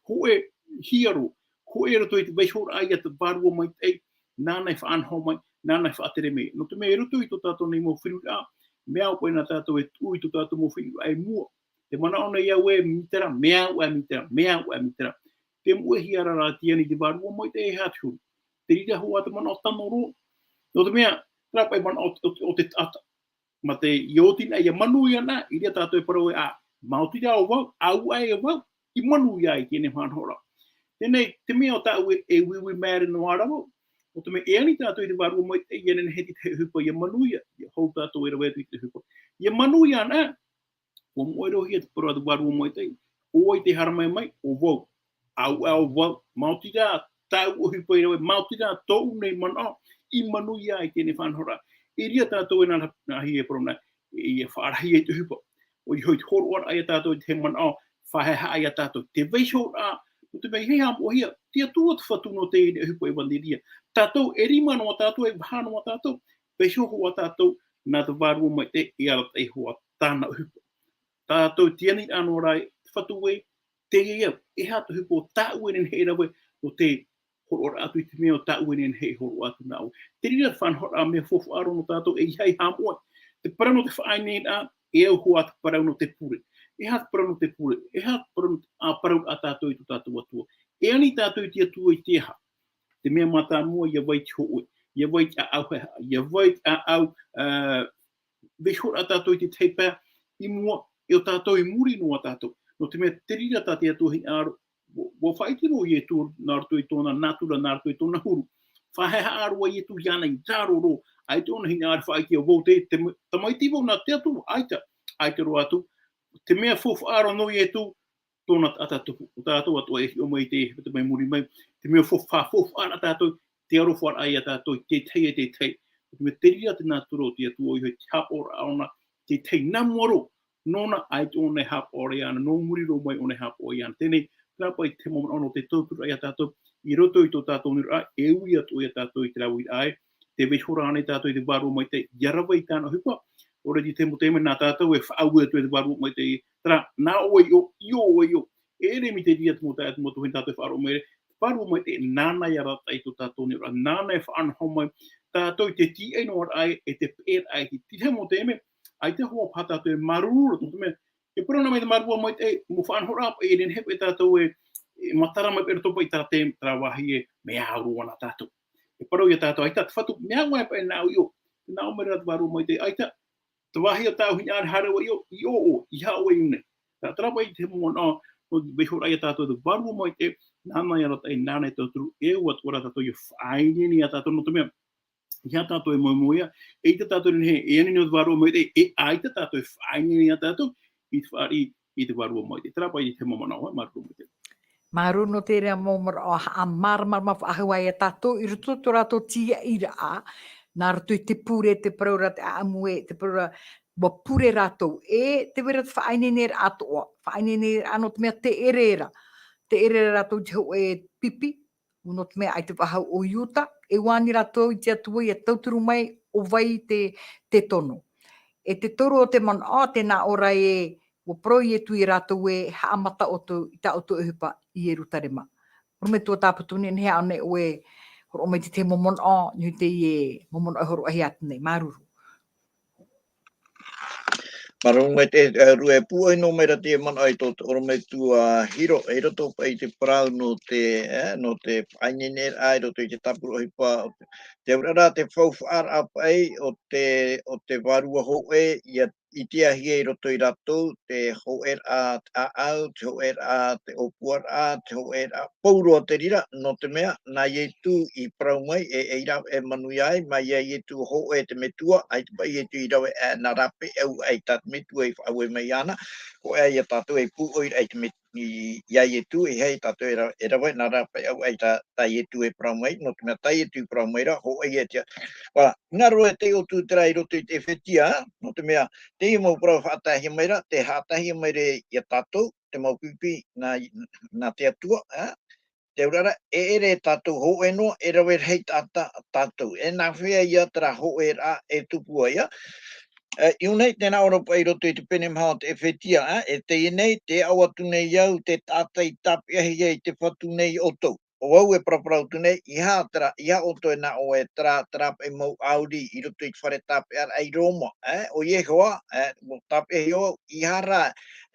hōʻēhia roa, hōʻē roto i te vaihoraʻa ia te vārua maitaʻi, nāna e faʻanaho mai, nāna e faʻatere mai. Nō te mea i roto i tō tātou nei mau feruriraʻa, mea au paʻi nā tātou e tuʻu i tō tātou mau feruriraʻa i mua. Te manaʻo nei au ē mītera, mea au ē mītera, mea au ē mītera. Tē moʻehia ra rā te ani i te vārua maitaʻi e aha te huru. Te reira hoʻi te manaʻo tano roa. Nō te mea, terā paʻi manaʻo o, o, o te taʻata. Mā te, ʻia oti na, ʻia manuia na, i reira tātou e parau ē, ā, maoti rā ʻo vau, ʻaita ʻo vau, i manuia ai teie nei faʻanahoraʻa. Teie nei, te mea ʻo tāʻu e, e uiui maere noa ra vau. Nō te mea e ani tātou i te vārua maitaʻi, ʻia nehenehe te tahi ʻohipa ʻia manuia, ʻia hou tātou e rave atu i te ʻohipa. ʻIa manuia na, ʻua moʻe roa hia te parau a te vārua maitaʻi, ʻo vai tē haramai mai, ʻo vau. ʻAuʻa ʻo vau, maoti rā tāʻu ʻohipa i rave, maoti rā tōʻu nei manaʻo, i manuia ai teie nei faʻanahoraʻa. I reira tātou e nā, nā hea e parau na, ʻia faʻarahi ai te ʻohipa. ʻOia hoʻi te hōroʻaraʻa ia tātou i te manaʻo, faʻahaʻehaʻa ia tātou. Te vaihoraʻa, nō te mea ʻeiaha e haʻamoʻehia, te Atua te Fatu nō teie nei ʻohipa ʻevaneria. Tātou e rima noa tātou, e vaha noa tātou, vaiho hoʻi tātou, nā te vārua maitaʻi, e arataʻi hoʻi tāna ʻohipa. Tātou te aniraʻa noa ra, te Fatu ē, teie au, e aha te ʻohipa tāʻu e nehenehe e rave, nō te hōroʻa atu i te mea ʻo tāʻu e nehenehe e hōroʻa atu nāʻu. Te reira te faʻanahoraʻa mea faufaʻa roa nō tātou ʻeiaha e haʻamoʻe. Te parau nō te faʻaineineraʻa, e au hoʻi te parau nō te pure. E aha te parau nō te pure, e aha te parau nō te, ā, parau a tātou i tō tātou Atua. E ani tātou i te Atua i te aha. Te mea mātāmua, ʻia vai te hōʻē, ʻia vai te ʻāʻau haʻehaʻa, ʻia vai te ʻāʻau, ā, vaihoraʻa tātou i te tahi pae i mua, e ʻo tātou i muri noa tātou. Nō te mea te reira tā te Atua hinaʻaro, ʻua, ʻua faʻaʻite roa ʻo Ietu nā roto i tōna nātura, nā roto i tōna huru. Faʻahaʻehaʻa roa Ietu iāna i raro roa, ʻaita ʻōna hinaʻaro faʻaʻite ʻo vau te, te, tamaiti vau nā te Atua, ʻaita, ʻaita roa atu, Te mea faufaʻa roa nō Ietu, tōna taʻata tupu. ʻO tātou atoʻa e hiʻo mai i te hepetoma i muri mai, te mea faufaʻa, faufaʻa ra tātou, te aroha ra ia tātou i te tahi e te tahi. Te mea te reira te nātura o te Atua, ʻoia hoʻi te haʻapaʻoraʻa ʻōna, te tahi nā mua roa, nōna, ʻaita ʻōna e haʻapaʻo ra iāna, nō muri roa mai ʻōna e haʻapaʻo iāna. Teie nei, terā paʻi te mau manaʻo nō te tauturu ia tātou, i roto i tō tātou onuraʻa, e ui atoʻa ia tātou i te rāveʻa ē, tē vai ra ānei tātou i te Vārua Maitaʻi, ʻia rave i tāna ʻohipa, ʻaore rā te mau taime nā tātou e faʻaue atu i te Vārua Maitaʻi, terā, nā ʻoe i ʻō, i ʻō, ʻoe i ʻō. E ʻere mai te reira te mau taeaʻe, te mau tuahine tātou e faʻaroʻo mai ra, te Vārua Maitaʻi, nāna ʻia arataʻi tō tātou onuraʻa, nāna e faʻanaho mai, tātou i te tīaʻi noa ra ē, e te peʻeraʻa i te, te mau taime, ʻaita hoʻi paha tātou e māuruuru, nō te mea, e parau noa mai te Vārua Maitaʻi, mau faʻanahoraʻa paʻi e nehenehe paʻi tātou e, e matara mai paʻi i roto paʻi i terā taime, terā vāhi e mea au roa na tātou. E parau ia tātou, ʻaita te Fatu, mea au ē paʻi nā ʻoe i ʻō, nā ʻō mai ra te Vārua Maitaʻi, ʻaita, te vāhi o tāʻu hinaʻaro haere ʻoe i ʻō, i ʻō, ʻō, ʻeiaha ʻoe i ʻō nei. Terā, terā paʻi te mau manaʻo, nō te vaiihoraʻa ia tātou te Vārua Maitaʻi, nāna ʻia arataʻi, nāna e tauturu, e ui atoʻa ra tātou ʻia faʻaineine ia tātou, nō te mea, ʻeiaha tātou e moemoeā, eʻita tātou e nehenehe e ani nei te Vārua Maitaʻi, e ʻaita tātou e faʻaineine ia tātou, i te fāriʻi i te Vārua Maitaʻi. Terā paʻi te mau manaʻo, e, Vārua Maitaʻi. Māuruuru nō te reira mau manaʻo haʻamāramarama faʻahou ia tātou, i roto i tō rātou tīaʻiraʻa, nā roto i te pure, te parauraʻa, te ʻāʻamu ē, te parauraʻa, ʻua pure rātou, e tē vai ra te faʻaineineraʻa atoʻa, faʻaineineraʻa nō te mea tē ʻere ra, tē ʻere ra rātou i te hōʻē pipi, nō te mea ʻaita faʻahou ʻo Iuta, e ʻua ani rātou i te Atua ʻia tauturu mai ʻo vai te, te tono. E te toru o te manaʻo, tē nā ʻō ra ē, ʻua parau Ietu ia rātou ē, haʻamata ʻoutou i tā ʻoutou ʻohipa i Ierutarema. ʻOrometua Tāpatuni, nehenehe ānei ʻoe e hōroʻa mai i te tahi mau manaʻo, nō teie mau manaʻo e hōroʻahia atu nei, māuruuru. Māuruuru maitaʻi, e, Rue, e pūʻoi noa mai ra te manaʻo i tō, tō ʻorometua Hiro, i roto paʻi i te parau nō te, e, nō te faʻaineineraʻa, i roto i te tāpura ʻohipa, o te, te auraʻa ra, te faufaʻaraʻa paʻi o te, o te vārua hōʻē, ʻia ʻitehia i roto ia rātou, te hōʻēraʻa te ʻāʻau, te hōʻēraʻa te ʻōpuaraʻa, te hōʻēraʻa, pauroa te reira, nō te mea, nā Ietu i parau mai, e, e ʻia rave, e manuia ai, mai iā Ietu hōʻē te Metua, ʻaita paʻi Ietu i rave, e, nā rāpae ʻau aʻe tā te Metua i faʻaue mai iāna, hōʻē ia tātou e pūʻoiraʻa i te Met-, i, iā Ietu, e ʻeiaha tātou e ra-, e rave nā rāpae ʻau aʻe tā, tā Ietu e parau mai, nō te mea tā Ietu i parau mai ra, hōʻē ia te, ʻua, hinaʻaro e te ʻOtua terā i roto i te ʻEfetia, nō te mea, teie mau parau faʻataehia mai ra, tē haʻataehia mai ra ia tātou, te mau pipi nā, nā te Atua, ā, te auraʻa ra, e ʻere tātou hōʻē noa, e rave rahi taʻata tātou. E nāfea ia terā hōʻēraʻa e tupu ai, ā? E, i ʻō nei, tē nā ʻō ra paʻi i roto i te pene maha o te ʻEfetia, ā, e teie nei, tē aʻo atu nei au te taʻata i tāpeʻahia i te Fatu nei iā ʻoutou. ʻO vau e paraparau atu nei, ʻeiaha terā, ʻeiaha ʻoutou e nā ʻō ē terā, terā paʻi mau ʻauri i roto i te fare tāpeʻaraʻa i Roma, ē, ʻo Iehova, ē, ʻua tāpeʻahia vau, ʻeiaha rā,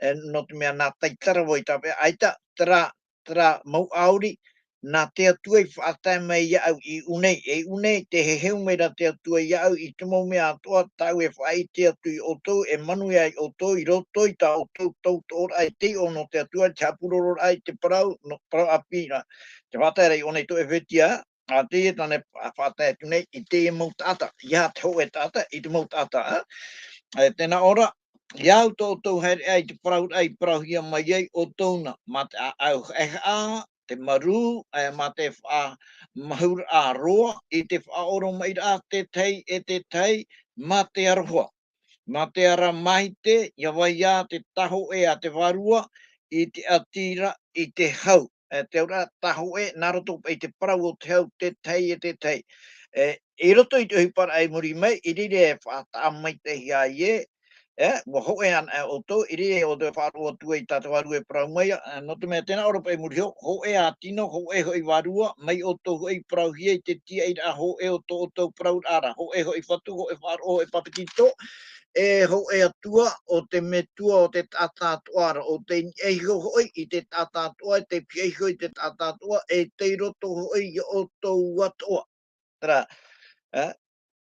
ē, nō te mea nā taitara vau i tāpeʻa, ʻaita, terā, terā mau ʻauri, nā te Atua i faʻatae mai iāʻu i ʻō nei, e i ʻō nei, tē heheu mai ra te Atua iāʻu i te mau mea atoʻa, tāʻu e faʻaʻite atu iā ʻoutou, e manuia ai ʻoutou, i roto i tā ʻoutou tautoʻoraʻa i te iʻoa nō te Atua, te haʻapurororaʻa i te parau, nō parau ʻāpī ra, te faʻataeraʻa i ʻō nei tō ʻEfetia, ā, teie tāna e fa-, faʻatae atu nei, i teie mau taʻata, ʻeiaha te hōʻē taʻata, i te mau taʻata, ā. E, tē nā ʻō ra, ʻeiaha tō ʻoutou haereʻa i te parauraʻa i parauhia mai ai ʻoutou na, mā te ʻāʻau haʻehaʻa, te marū, e, mā te faʻamahuraʻa roa, i te faʻaoromaʻiraʻa te tahi e te tahi, mā te aroha. Mā te ara maite, ʻia vai ā te tāhōʻē a te Vārua, i te ʻati ra, i te hau. E, te auraʻa tāhōʻē, nā roto paʻi i te parau o te hau, te tahi e te tahi. E, i roto i te ʻohiparaʻa i muri mai, i reira e faʻataʻa maitaʻihia ai ē, e, ʻua hōʻē anaʻe ʻoutou, i reira ʻoutou e faʻaroʻo atu ai tā te Vārua e parau mai, e, nō te mea tē nā ʻō ra paʻi i muri iho, hōʻē ā tino, hōʻē hoʻi vārua, mai ʻoutou hoʻi parauhia i te tīaʻiraʻa hōʻē o tō ʻoutou parauraʻa ra, hōʻē hoʻi Fatu, hōʻē faʻaroʻo, hōʻē papetito, e hōʻē Atua, ʻo te Metua o te taʻata atoʻa ra, ʻo tei niʻa iho hoʻi i te taʻata atoʻa, e tei pihaʻi iho i te taʻata atoʻa, e tei roto hoʻi iā ʻoutou atoʻa. Terā, e,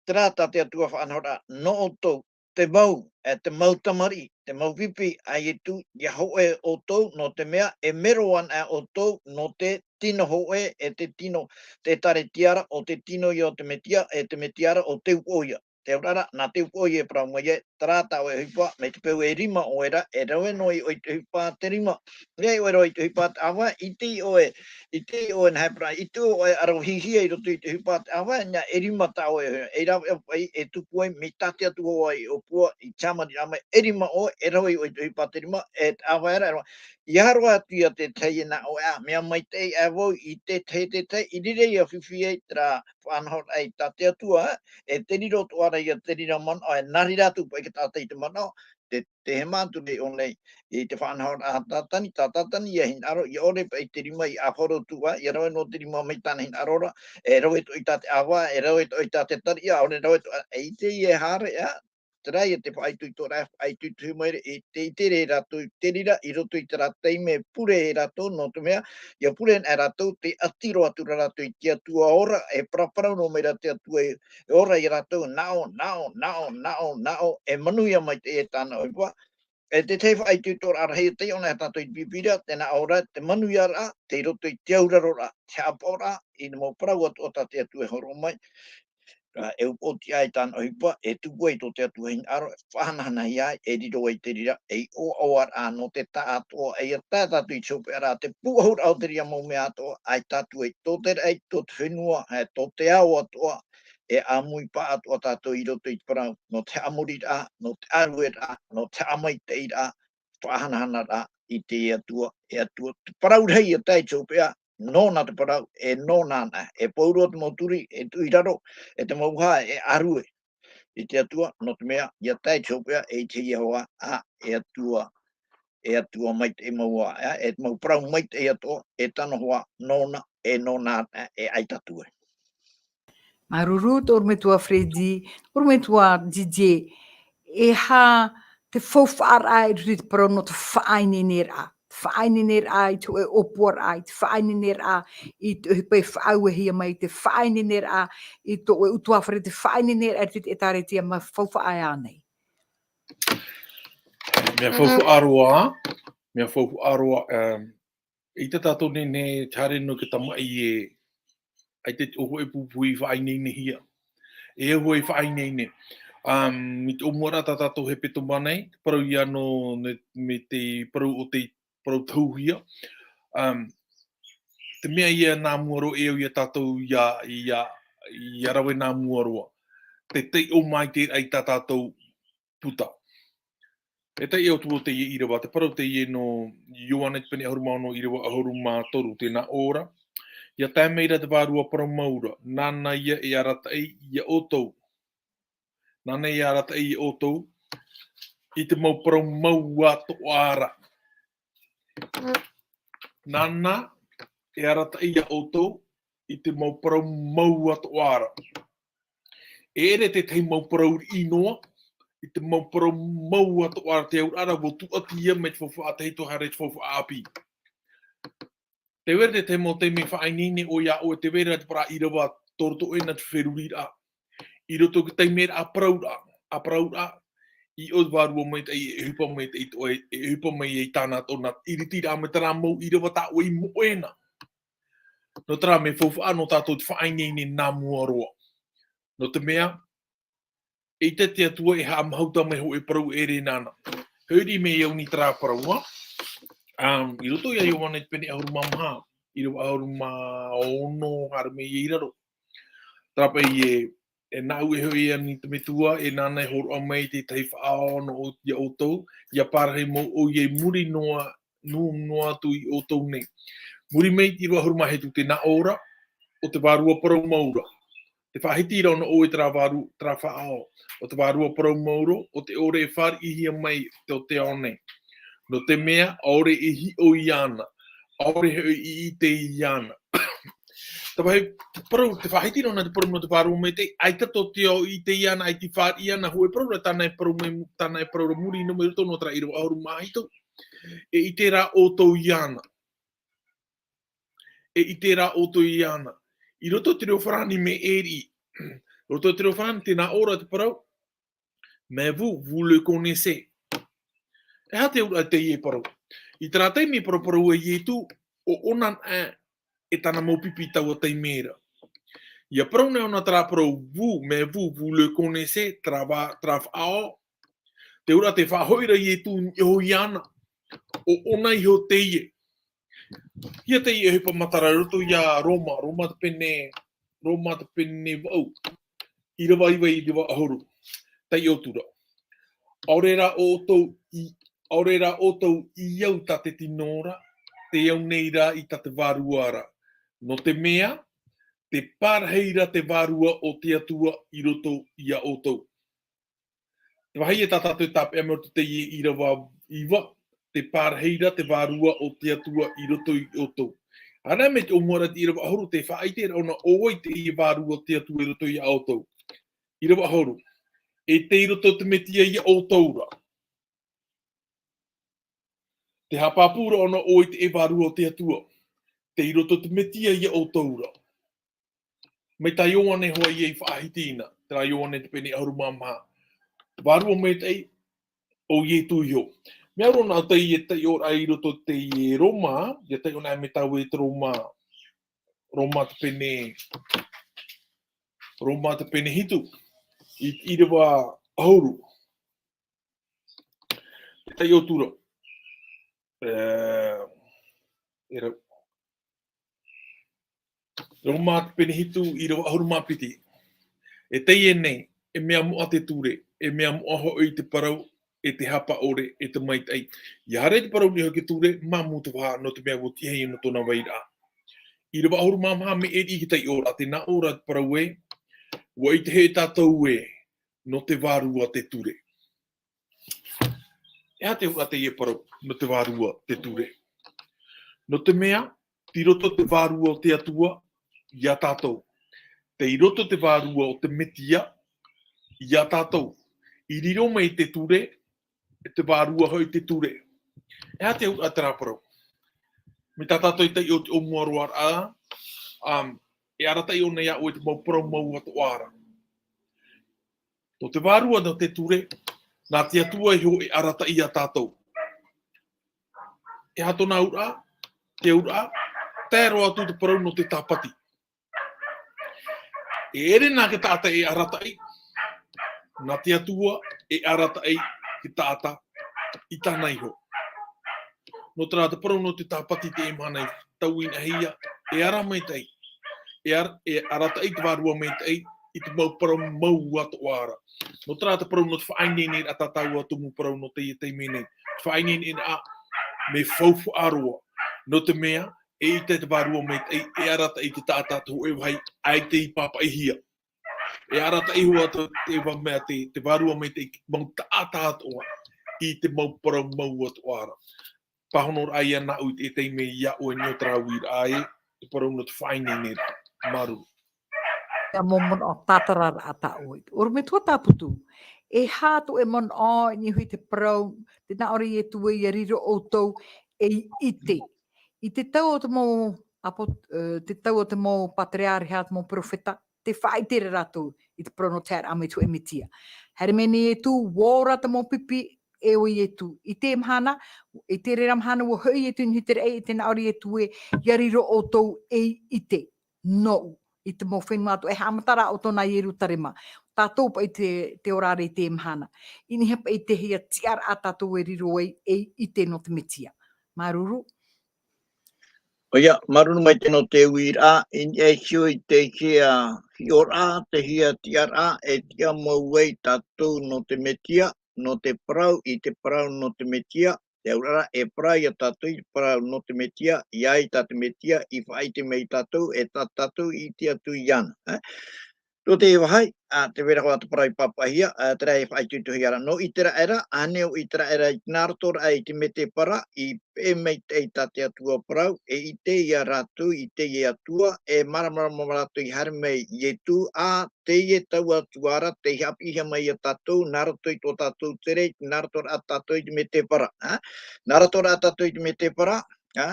terā tā te Atua faʻanahoraʻa nō ʻoutou, te mau, e, te mau tamariʻi, te mau pipi a Ietu, ʻia hōʻē ʻoutou, nō te mea, e mero anaʻe ʻoutou, nō te tino hōʻē, e te tino, te ʻĒkālesia ra, ʻo te tino ia o te Mesia, e te Mesia ra, ʻo te upoʻo ia. te auraʻa ra, nā te upoʻo e parau mai ai, terā tā ʻoe ʻohipa, mai te peu e rima ʻoe ra, e rave noa i ʻoe i te ʻohipa te rima. ʻIa ʻoe roa i te ʻohipa te ʻāvae, ʻite ʻoe, ʻite ʻoe nā hea parau, ʻite ʻoe e ʻarohihia i roto i te ʻohipa te ʻāvae, nā e rima tā ʻoe, e rave ʻoe, e tupu ai, mai tā te Atua ʻoe i ʻōpua, i te haʻamaruraʻa mai, e rima ʻoe, e rave ʻoe i te ʻohipa te rima, e te ʻāvae ra, e rima. ʻIa haere atu ia te tahi e nā ʻoe, ā, mea maitaʻi ā vau i te tahi, te tahi, i reira ʻia fifi ai terā faʻanahoraʻa i tā te Atua, e te riro atoʻa ra ia te reira manaʻo, e nā reira atu paʻi ka tātaʻi te manaʻo, te, te hema atu nei ʻō nei, i te faʻanahoraʻa a Tātani, tā Tātani ʻia hinaʻaro, ʻia ʻore paʻi te rima i ʻāfaro atu ā, ʻia rave noa te rima mai tāna hinaʻaro ra, e rave atoʻa i tā te ʻāvae, e rave atoʻa i tā te tariʻa, ʻaore rave atoʻa, e ʻite ʻia haere, ā, terā ia te faʻaitoitoraʻa, faʻaitoito mai ra, e te ʻite ra rātou i te reira, i roto i terā taime pure e rātou, nō te mea, ʻia pure ana rātou, tē ʻati roa atu ra rātou i te Atua ora, e paraparau noa mai ra te Atua e, e ora ia rātou, nā ʻō, nā ʻō, nā ʻō, nā ʻō, nā ʻō, e manuia mai te, e tāna ʻohipa. E te tahi faʻaitoitoraʻa rahi, tei ʻō nei tātou i te Pīpīria, tē nā ʻō ra, te manuiaraʻa, tei roto i te auraroraʻa, te haʻapaʻoraʻa, i te mau parau atoʻa tā te Atua e hōroʻa mai. Ā, e upoʻotiʻa ai tāna ʻohipa, e tupu ai tō te Atua hinaʻaro, e faʻahanahanahia ai, e riro ai te reira, ei ʻoaʻoaraʻa nō te taʻatoʻa, ʻia tae tātou i te hopeʻa ra, te pūʻohuraʻa o te reira mau mea atoʻa, ʻaita atu ai tō te raʻi, tō te fenua, e tō te ao atoʻa, e ʻāmui paʻatoʻa tātou i roto i te parau, nō te haʻamoriraʻa, nō te ʻārueraʻa, nō te haʻamaitaʻiraʻa, faʻahanahanaraʻa i te Atua, e Atua, te parau rahi ʻia tae i te hopeʻa, nōna te parau, e nōna anaʻe. E pau roa te mau turi, e tuʻu i raro, e te mau hā, e ʻārue i te Atua, nō te mea, ʻia tae i te hopeʻa, e ʻite Iehova, ā, e Atua, e Atua maitaʻi mau ā, ā, e te mau parau maitaʻi atoʻa, e tano hoa, nōna, e nōna anaʻe, e ʻaita atu ai. Māuruuru, tō ʻorometua Freddy, tō ʻorometua Didier, e aha te faufaʻaraʻa i roto i te parau nō te faʻaineineraʻa, te faʻaineineraʻa i te hōʻē ʻōpuaraʻa, i te faʻaineineraʻa i te ʻohipa i faʻauehia mai, te faʻaineineraʻa i tō ʻoe ʻutuāfare, te faʻaineineraʻa i roto i te ʻĒtārētia, mea faufaʻa ānei? Mea faufaʻa roa, mea faufaʻa roa, um, ʻaita tātou nei, nei, te haere noa i te tamaʻi e, ʻaita te ʻohipa e pupuhi i faʻaineinehia. E au hoʻi i faʻaineine. Um, i te ʻōmuaraʻa tā tātou hepetoma nei, te parau ia nō, ne, me te parau o te parau tohuhia. Um, te mea ia nā mua roa e au ia tātou ia, ia, ia rave nā mua roa. Te taiʻo maitaʻi i tā tātou puta. E taiʻo atu o teie ʻīrava, te parau teie nō Ioane te pene ʻahuru mā ono, ʻīrava ʻahuru mā toru, tē nā ʻō ra. ʻIa tae mai ra te Vārua Parau Mau ra, nāna ia e arataʻi ia ʻoutou. Nāna e arataʻi ia ʻoutou i te mau parau mau atoʻa ra. Nāna e arataʻi ia ʻoutou i te mau parau mau atoʻa ra. E ʻere te tahi mau parau riʻi noa, i te mau parau mau atoʻa ra, te auraʻa ra ʻua tūʻatihia mai te faufaʻa tahito haere i te faufaʻa ʻāpī. Tē vai ra te tahi mau taime e faʻaineine ʻoe iā ʻoe, tē vai ra te parau ʻīrava tō roto ʻē nā te feruriraʻa. I roto i te taimeraʻa parauraʻa, ā, parauraʻa, i ʻō te Vārua Maitaʻi, e ʻohipa maitaʻi atoʻa, e ʻohipa mai ai tāna, tōna ʻiritiraʻa mai terā mau ʻīrava tā ʻoe i moʻe na. Nō terā mea faufaʻa nō tātou te faʻaineine nā mua roa. Nō te mea, ʻeita te Atua e haʻamāuruuru mai hōʻē parau ʻere nāna. Hoʻi mai au i terā parau, ā. Um, i roto iā Ioane te pene ʻahuru mā maha, ʻīrava ʻahuru mā ono, haere mai i raro. Terā paʻi e, e nāʻu e hoʻi ani te Metua, e nāna e hōroʻa mai te tahi faʻaʻao nō ʻo-, iā ʻoutou, ʻia parahi mau ʻoia i muri noa, nō, noa atu iā ʻoutou nei. Muri mai i te ʻīrava ʻahuru mā hitu, tē nā ʻō ra, ʻo te Vārua Parau Mau ra. Tē faʻahiti ra nō ʻoe terā vāru-, terā faʻaʻao, ʻo te Vārua Parau Mau ra, ʻo te ʻore e fāriʻihia mai tō te ao nei. Nō te mea, ʻaore e hiʻo iāna, ʻaore hoʻi e ʻite iāna. Te vāhi, te parau, tē faʻahiti ra nā te parau nō te Vārua Maitaʻi, ʻaita tō te ao i ʻite iāna, ʻaita i fāriʻi iāna, hōʻē parau ra tāna e parau mai, tāna e parau ra muri noa mai roto nō terā ʻīrava ʻahuru mā hitu. E ʻite rā ʻoutou iāna. E ʻite rā ʻoutou iāna. I roto i te reo farāni mea ʻē riʻi. I roto i te reo farāni, tē nā ʻō ra te parau, mais vous, vous le connaissez. E aha te auraʻa i teie parau? I terā taime i paraparau ai Ietu, ʻo ʻōna anaʻe e tāna mau pipi i taua taime ra. Ia parau nei ʻōna terā parau vous, mais vous, vous le connaissez, terā va-, terā faʻaʻoʻo. Te auraʻa tē faʻahoʻi ra Ietu i niʻa iho iāna. ʻO ʻōna iho teie. Ia teie e ʻohipa matara i roto ia Roma, Roma te pene, Roma te pene vaʻu. ʻĪrava iva, ʻīrava ʻahuru. Taiʻo atu ra. ʻAore rā ʻoutou i, ʻaore rā ʻoutou i au tā te tino ra, tē au nei rā i tā te Vārua ra. Nō te mea, tē pārahi ra te Vārua o te Atua i roto ia ʻoutou. Te vāhi e tā tātou e tāpeʻa mai roto i teie ʻīrava iva, tē pārahi ra te Vārua o te Atua i roto ia ʻoutou. Ana mai te ʻōmuaraʻa i te ʻīrava ʻahuru, tē faʻaʻite ra ʻōna ʻo vai teie Vārua o te Atua i roto ia ʻoutou. ʻĪrava ʻahuru. E tei roto te Metia ia ʻoutou ra. Tē haʻapāpū ra ʻōna ʻo vai teie Vārua o te Atua. Tei roto te Metia ia ʻoutou ra. Mai tā Ioane hoʻi e faʻahiti na, terā Ioane te pene ʻahuru mā maha. Vārua maitaʻi, ʻo Ietu iho. Mea roa nā ʻoutou e taiʻo ra i roto i te Roma, ia taiʻo na mai tāua i te Roma, Roma te pene, Roma te pene hitu, i, ʻīrava ʻahuru. E taiʻo atu ra. E, e rau. Roma te pene hitu, ʻīrava ʻahuru mā piti. E teie nei, e mea moʻa te ture, e mea moʻa hoʻi te parau, e te hapa ʻore, e te maitaʻi. ʻIa haere te parau nei hoʻi i te ture, māmū te vaha, nō te mea ʻua tīaʻi nō tōna vairaʻa. ʻĪrava ʻahuru mā maha, mea ʻere i te taiʻo ra, tē nā ʻō ra te parau ē, ʻua ʻite hoʻi tātou ē, nō te Vārua te ture. E aha te auraʻa teie parau, nō te Vārua te ture? Nō te mea, tei roto te Vārua o te Atua ia tātou. Tei roto te Vārua o te Metia ia tātou. I riro mai te ture, e te Vārua hoʻi te ture. E aha te auraʻa terā parau? Mai tā tātou i taiʻo i te ʻōmuaraʻa, um, e arataʻi ʻōna ia ʻoe i te mau parau mau atoʻa ra. Nō te Vārua, nō te ture, nā te Atua iho e arataʻi ia tātou. E aha tōna auraʻa? Te auraʻa, tae roa atu te parau nō te tāpati. E ʻere nā te taʻata e arataʻi, nā te Atua e arataʻi te taʻata i tāna iho. Nō terā te parau nō te tāpati i teie mahana i tauinaʻi hia, e ara maitaʻi, e ar-, e arataʻi te Vārua maitaʻi i te mau parau mau atoʻa ra. Nō terā te parau nō te faʻaineineraʻa tā tāua tumu parau nō teie taime nei. Te faʻaineineraʻa, mea faufaʻa roa. Nō te mea, e ʻite te Vārua maitaʻi, e arataʻi te taʻata te hōʻē vāhi, ʻaita i pāpaʻihia. E arataʻi hoʻi te, te va-, mea te, te Vārua maitaʻi, mau taʻata atoʻa, i te mau parau mau atoʻa ra. Pāhonoraʻa ia nāʻu i te, i te taime ia ʻoe i niʻa i terā uiraʻa ē, te parau nō te faʻaineineraʻa. Māuruuru. Ia mau manaʻo tātararaʻa tā ʻoe. ʻOrometua Tāputu, e aha tō ʻoe manaʻo i niʻa i te parau, tē nā ʻō ra Ietu ē ʻia riro ʻoutou ei ʻite. I te tau o te mau apo-, e, te tau o te mau patereareha, te mau perofeta, tē faʻaʻite ra rātou i te parau nō te haereraʻa mai i te hōʻē Metia. Haere mai nei Ietu, ʻua ora te mau pipi, e ʻo Ietu. I te mahana, i te reira mahana, ʻua hoʻi Ietu i niʻa i te raʻi, tē nā ʻō ra Ietu ē, ʻia riro ʻoutou ei ʻite. Nōʻu, i te mau fenua atoʻa, e haʻamata ra ʻoutou nā Ierutarema. Tātou paʻi te, tē ora ra i te mahana. I niʻa paʻi i te hia tiʻaraʻa tātou e riro ai, ei ʻite nō te Metia. Māuruuru. ʻOia, māuruuru maitaʻi nō te uiraʻa, i niʻa iho i te hia hiʻoraʻa, te hia tiʻaraʻa, e tiʻa mau ai tātou nō te Metia, nō te parau, i te parau nō te Metia, te auraʻa, e parau ia tātou i te parau nō te Metia, ʻia ʻite tā te Metia i faʻaʻite mai ia tātou, e tā tātou i ʻite atu iāna, e? Tō te vāhi, ā, tē vai ra hoʻi te parau i pāpaʻihia, ā, terā e faʻaitoitohia ra. Nō ʻĪteraʻera, ānei ʻo ʻĪteraʻera i nā roto ra i te mētēpara, i peʻe maitaʻi tā te Atua parau, e ʻite ia rātou i teie Atua, e māramarama rātou i haere mai Ietu, ā, teie taua Atua ra, tei haʻapiʻihia mai ia tātou, nā roto i tō tātou tere, nā roto ra tātou i te mētēpara, ā? Nā roto ra tātou i te mētēpara, ā?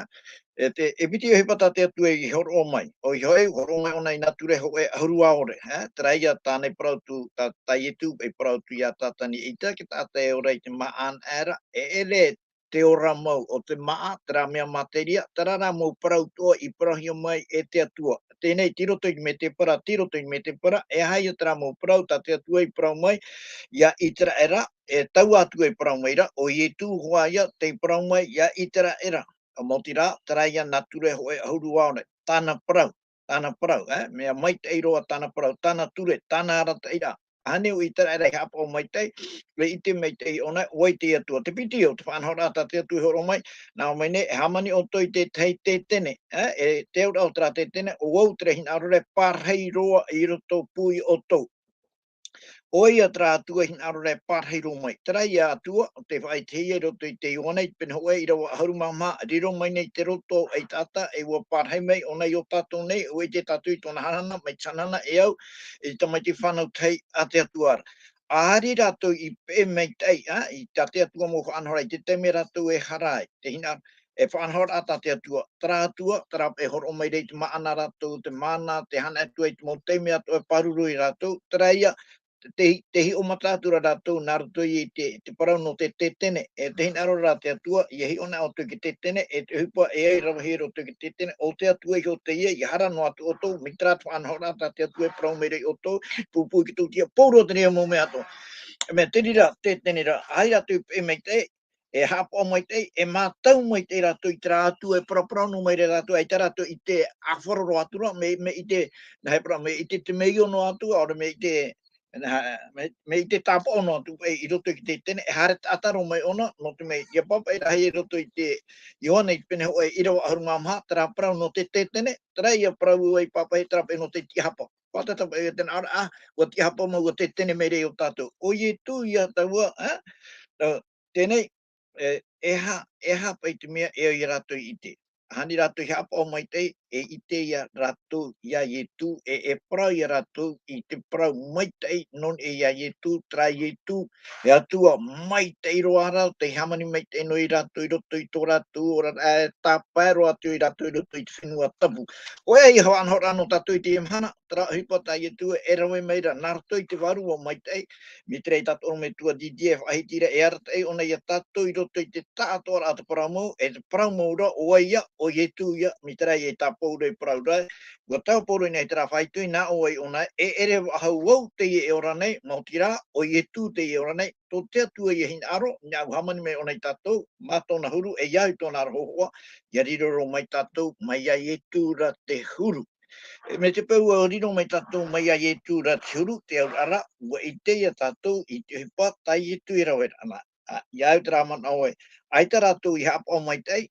E te, e piti ʻohipa tā te Atua i hōroʻa mai. ʻOia hoʻi, hōroʻa mai ʻōna i nā ture hōʻē ʻahuru ʻaore, ā? Terā ia tāna i parau atu, tā, tā Ietu, i parau atu ia Tātani, ʻeita te taʻata e ora i te māʻa anaʻe ra, e ʻere te ora mau o te māʻa, terā mea materia, terā rā mau parau atoʻa i parauhia mai e te Atua. teie nei, tei roto i te mētēpara, tei roto i te mētēpara, e aha ia terā mau parau tā te Atua i parau mai, ia Iteraera, e taua Atua i parau mai ra, ʻo Ietu hoʻi ia, tei parau mai, ia Iteraera, ʻa maoti rā, terā ia nā ture hōʻē ʻahuru ʻaore, tāna parau, tāna parau, e, mea maitaʻi roa tāna parau, tāna ture, tāna arataʻiraʻa. ʻAhani ʻo Iteraera i haʻapaʻo maitaʻi, e ʻite maitaʻi ʻōna, ʻo vai te Atua. Te piti o te faʻanahoraʻa tā te Atua i hōroʻa mai, nā ʻō mai nei, e hāmani ʻoutou i te tahi tētene, e, e te auraʻa o terā tētene, ʻo vau terā hinaʻaro ra e pārahi roa i roto pū ia ʻoutou. ʻO ia terā Atua hinaʻaro ra e pārahi roa mai. Terā ia Atua, ʻo tē faʻaʻitehia i roto i te Ioane, i te pene hōʻē, ʻīrava ʻahuru mā maha, riro mai nei te roto ʻaitaʻata, e ʻua pārahi mai ʻōna i ō tātou nei, ʻua ʻite tātou i tōna hanahana, mai te hanahana e au, e te tamaiti fānau tahi a te Atua ra. ʻAhari rātou i peʻe maitaʻi, ā, i tā te Atua mau faʻanahoraʻa, i te taime rātou e hara ai, te hina, e faʻanahoraʻa tā te Atua, terā Atua, terā e hōroʻa mai ra i te māʻa nā rātou, te māʻa, te hana atu ai te mau taime atoʻa e pāruru ia rātou, terā ia, te, te hiʻo mata atu ra rātou nā roto i te, te parau nō te tētene, e te hinaʻaro ra te Atua, ia hiʻo na ʻoutou i te tētene, e te ʻohipa e ai ravehia i roto i te tētene, ʻo te Atua iho teie, ia hara noa atu ʻoutou, mai terā te faʻanahoraʻa tā te Atua e parau mai ra ia ʻoutou, pūpū i te tūtia, pauroa terā mau mea atoʻa. Mea te reira, tētene ra, ʻaita rātou i peʻe maitaʻi, e haʻapaʻo maitaʻi, e mātau maitaʻi rātou i terā Atua e paraparau noa mai ra ia rātou, ʻaita rātou i ʻite ʻāfaro roa atu ra, mea, mea ʻite, nā hea parau, mea ʻite te mea io noa atu, ʻaore mea ʻite, nā, mea, mea ʻite tāpaʻo noa atu, e, i roto i te tētene, e haere taʻata roa mai ʻōna, nō te mea, ʻia pāpaʻi ra i roto i te Ioane i te pene hōʻē, ʻīrava ʻahuru mā maha, terā parau nō te tētene, terā ia parau ʻua pāpaʻi, terā paʻi nō te tiʻahapa. Pātata paʻi ia tēnā, ʻaore, ā, ʻua tiʻahapa mau, ʻua tētene mai ra ia ʻo tātou. ʻO Ietu ia taua, ā, ā, teie nei, e, e aha, e aha paʻi te mea e au ia rātou i ʻite. ʻAhani rātou i haʻapaʻo maitaʻi, e ʻite ia rātou ia Ietu, e, e parau ia rātou i te parau maitaʻi nō niʻa ia Ietu, terā Ietu, e Atua maitaʻi roa ra, tei hāmani maitaʻi noa ia rātou i roto i tō rātou oraraʻa, e tāpae roa atu ia rātou i roto i te fenua tapu. ʻOia ia faʻanahoraʻa nō tātou i teie mahana, terā ʻohipa tā Ietu e rave mai ra, nā roto i te Vārua Maitaʻi, mai terā ia tātou ʻorometua Didier e faʻahiti ra, e arataʻi ʻōna ia tātou i roto i te taʻatoʻaraʻa o te parau mau, e te parau mau ra, ʻo vai ia, ʻo Ietu ia, mai terā ia tāpura i parau ra, ʻua tāpura i nei terā faito i nā ʻō ai ʻōna, e ʻere faʻahou vau teie e ora nei, maoti rā, ʻo Ietu teie e ora nei, tō te Atua ia hinaʻaro, nā ʻua hāmani mai ʻōna ia tātou, mā tōna huru, e ia au i tōna ara hōhoʻa, ʻia riro roa mai tātou, mai ia Ietu ra te huru. E, mai te peu ʻua riro mai tātou mai ia Ietu ra te huru, te auraʻa ra, ʻua ʻite ia tātou i te ʻohipa tā Ietu e rave ra na. Ā, ia au terā manaʻo ē, ʻaita rātou i haʻapaʻo maitaʻi,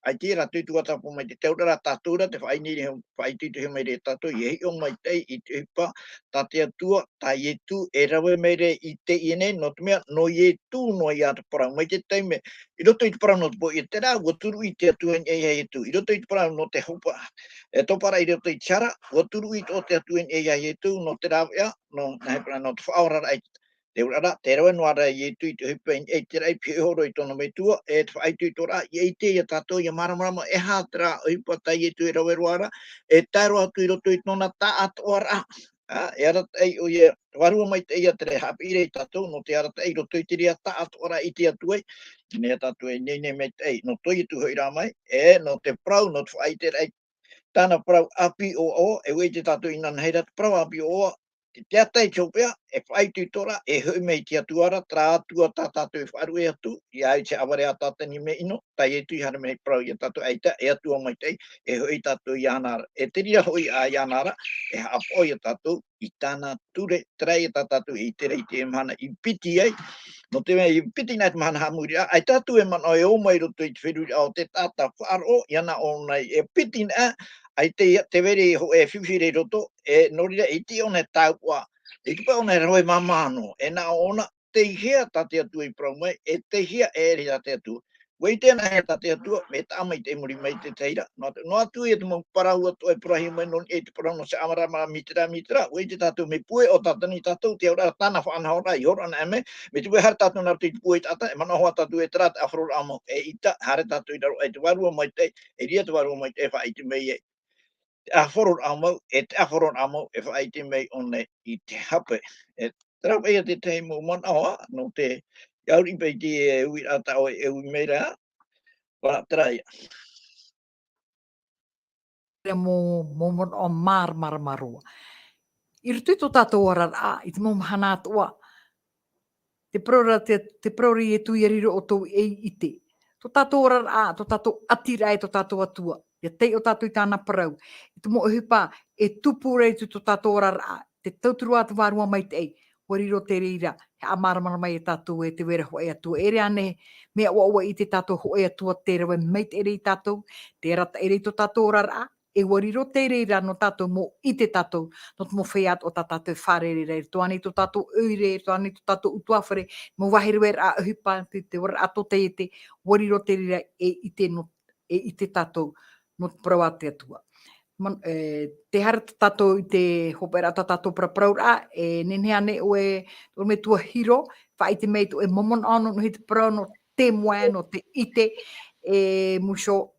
ʻaita rātou i tuatāpapa mai te, te auraʻa ra tātou ra, te faʻaʻite, faʻaitoito mai ra ia tātou, ʻia hiʻo maitaʻi i te ʻohipa tā te Atua, tā Ietu e rave mai ra i teie nei, nō te mea, nō Ietu noa ia te parau, mai te taime, i roto i te parau nō te pōʻia, terā, ʻua turuʻi te Atua i niʻa ia Ietu. I roto i te parau nō te hopa, e, tōparaʻa i roto i te hara, ʻua turuʻi tō te Atua i niʻa ia Ietu, nō te rāveʻa, nō, nā hea parau, nō te faʻaoraraʻa i te auraʻa ra, tē rave noa ra Ietu i te ʻohipa i niʻa i te raʻi, pihaʻi iho roa i tōna metua, e te faʻaitoitoraʻa, ʻia ʻite ia tātou, ʻia māramarama, e aha terā ʻohipa tā Ietu e rave roa ra, e tae roa atu i roto i tōna taʻatoʻaraʻa. Ā, e arataʻi ʻoia, Vārua Maitaʻi ia terā e haʻapiʻi ra ia tātou, nō te arataʻi i roto i te reira taʻatoʻaraʻa i ʻite atu ai, nā tātou e ineine maitaʻi, nō tō Ietu hoʻi rā mai, e, nō te parau, nō te faʻaʻiteraʻa i tāna parau ʻāpī ʻoaʻoa, e ʻua ʻite tātou inanahi ra te parau ʻāpī ʻoaʻoa, te, te taʻata i te hopeʻa, e faʻaitoitoraʻa, e hoʻi mai i te Atua ra, terā Atua tā tātou e faʻaruʻe atu, ʻia au i te haʻavare ʻātatani mea ʻino, tā Ietu i haere mai e parau ia tātou ʻaita, e Atua maitaʻi, e hoʻi tātou iāna ra. E te reira hoʻi ā iāna ra, e haʻapaʻo ia tātou i tāna ture, terā ia tā tātou e ʻite ra i teie mahana i piti ai, nō te mea i piti nei te mahana haʻamori, ā, ʻaita tātou e manaʻo e ō mai i roto i te feruriraʻa o te taʻata faʻaroʻo, ʻia nā ʻō nei e piti nei, ā, ʻaita ia te vere hōʻē fifi ra i roto, e, nō reira, e tiʻa ʻōna e tāuʻa, e tiʻa paʻi ʻōna e rave māmā noa, e nā ʻō ʻōna, tei hea tā te Atua i parau mai, e tei hea e ʻere tā te Atua. ʻUa ʻite anaʻe tā te Atua, mea taʻa maitaʻi i muri mai i te tahi ra. Noa, noa atu ia te mau parau atoʻa e parahia mai nō niʻa i te parau nō Samuela, Samuela, Mithra, Mithra. ʻUa ʻite tātou mea puʻe ʻo Satani ia tātou, te auraʻa ra tāna faʻanahoraʻa i hōroʻa anaʻe mai, mea te peu e haere tātou nā roto i te puʻe ʻaitaʻata, e manaʻo hoʻi tātou e terā te ʻāfaro raʻa mau, eʻita, haere tātou i raro aʻe i te Vārua Maitaʻi, e reira te Vārua Maitaʻi e faʻaʻite mai ai te ʻāfaro raʻa mau, e te ʻāfaro raʻa mau, e faʻaʻite mai ʻōna i te hape. E terā paʻi ia te tahi mau manaʻo, ā, nō te, ʻia ʻauri paʻi te, e, uiraʻa tā ʻoe e ui mai ra, ā, terā ia. reira mau, mau manaʻo māramarama roa. I roto i tō tātou oraraʻa, i te mau mahana atoʻa, te parau ra, te, te parau ra Ietu ia riro ʻoutou ei ʻite. Tō tātou oraraʻa, tō tātou ʻatiraʻa e tō tātou Atua. Ia taiʻo tātou i tāna parau. I te mau ʻohipa e tupu ra i tō tātou oraraʻa. Te tauturu a te Vārua Maitaʻi. ʻUa riro te reira, e haʻamāramarama ia tātou e te vai ra hōʻē Atua. E ʻere ānei, mea ʻoaʻoa i te tātou hōʻē Atua tē rave maitaʻi ra ia tātou, tē arataʻi ra i tō tātou oraraʻa, e ʻua riro te reira nō tātou mau ʻite tātou, nō te mau feiā atoʻa tā tātou e fārerei ra, i roto ānei tō tātou ʻoire, i roto ānei tō tātou ʻutuāfare, mau vāhi raveraʻa ʻohipa, te, te oraraʻa tōtaiete, ʻua riro te reira e ʻite nō, e ʻite tātou, nō te parau a te Atua. Man-, e, tē haere tātou i te hopeʻaraʻa tā tātou paraparauraʻa, e nehenehe ānei ʻoe, ʻorometua Hiro, faʻaʻite mai tō ʻoe mau manaʻo nō, nō te parau nō te moe, nō te ʻite, e Muso,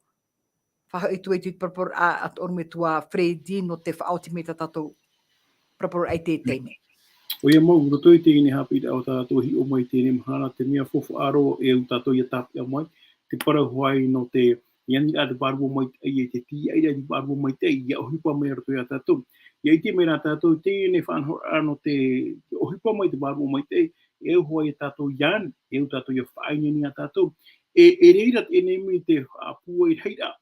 faʻahoʻi atu i te paraparauraʻa a tō ʻorometua Freddy, nō te faʻaoti mai tā tātou paraparauraʻa i te taime. ʻOia mau, i roto i teie nei haʻapiʻiraʻa o tā tātou e hiʻo mai i teie nei mahana, te mea faufaʻa roa e au tātou ia tāpeʻa mai, te parau hoʻi nō te, i aniraʻa te Vārua Maitaʻi, e te tīaʻiraʻa te Vārua Maitaʻi, ia ʻohipa mai roto ia tātou. Ia ʻite mai rā tātou, teie nei faʻanahoraʻa nō te, ia ʻohipa mai te Vārua Maitaʻi, e au hoʻi ia tātou ia ani, e au tātou ia faʻaineine ia tātou. E, e reira te ʻenemi te haʻapūai rahiraʻa,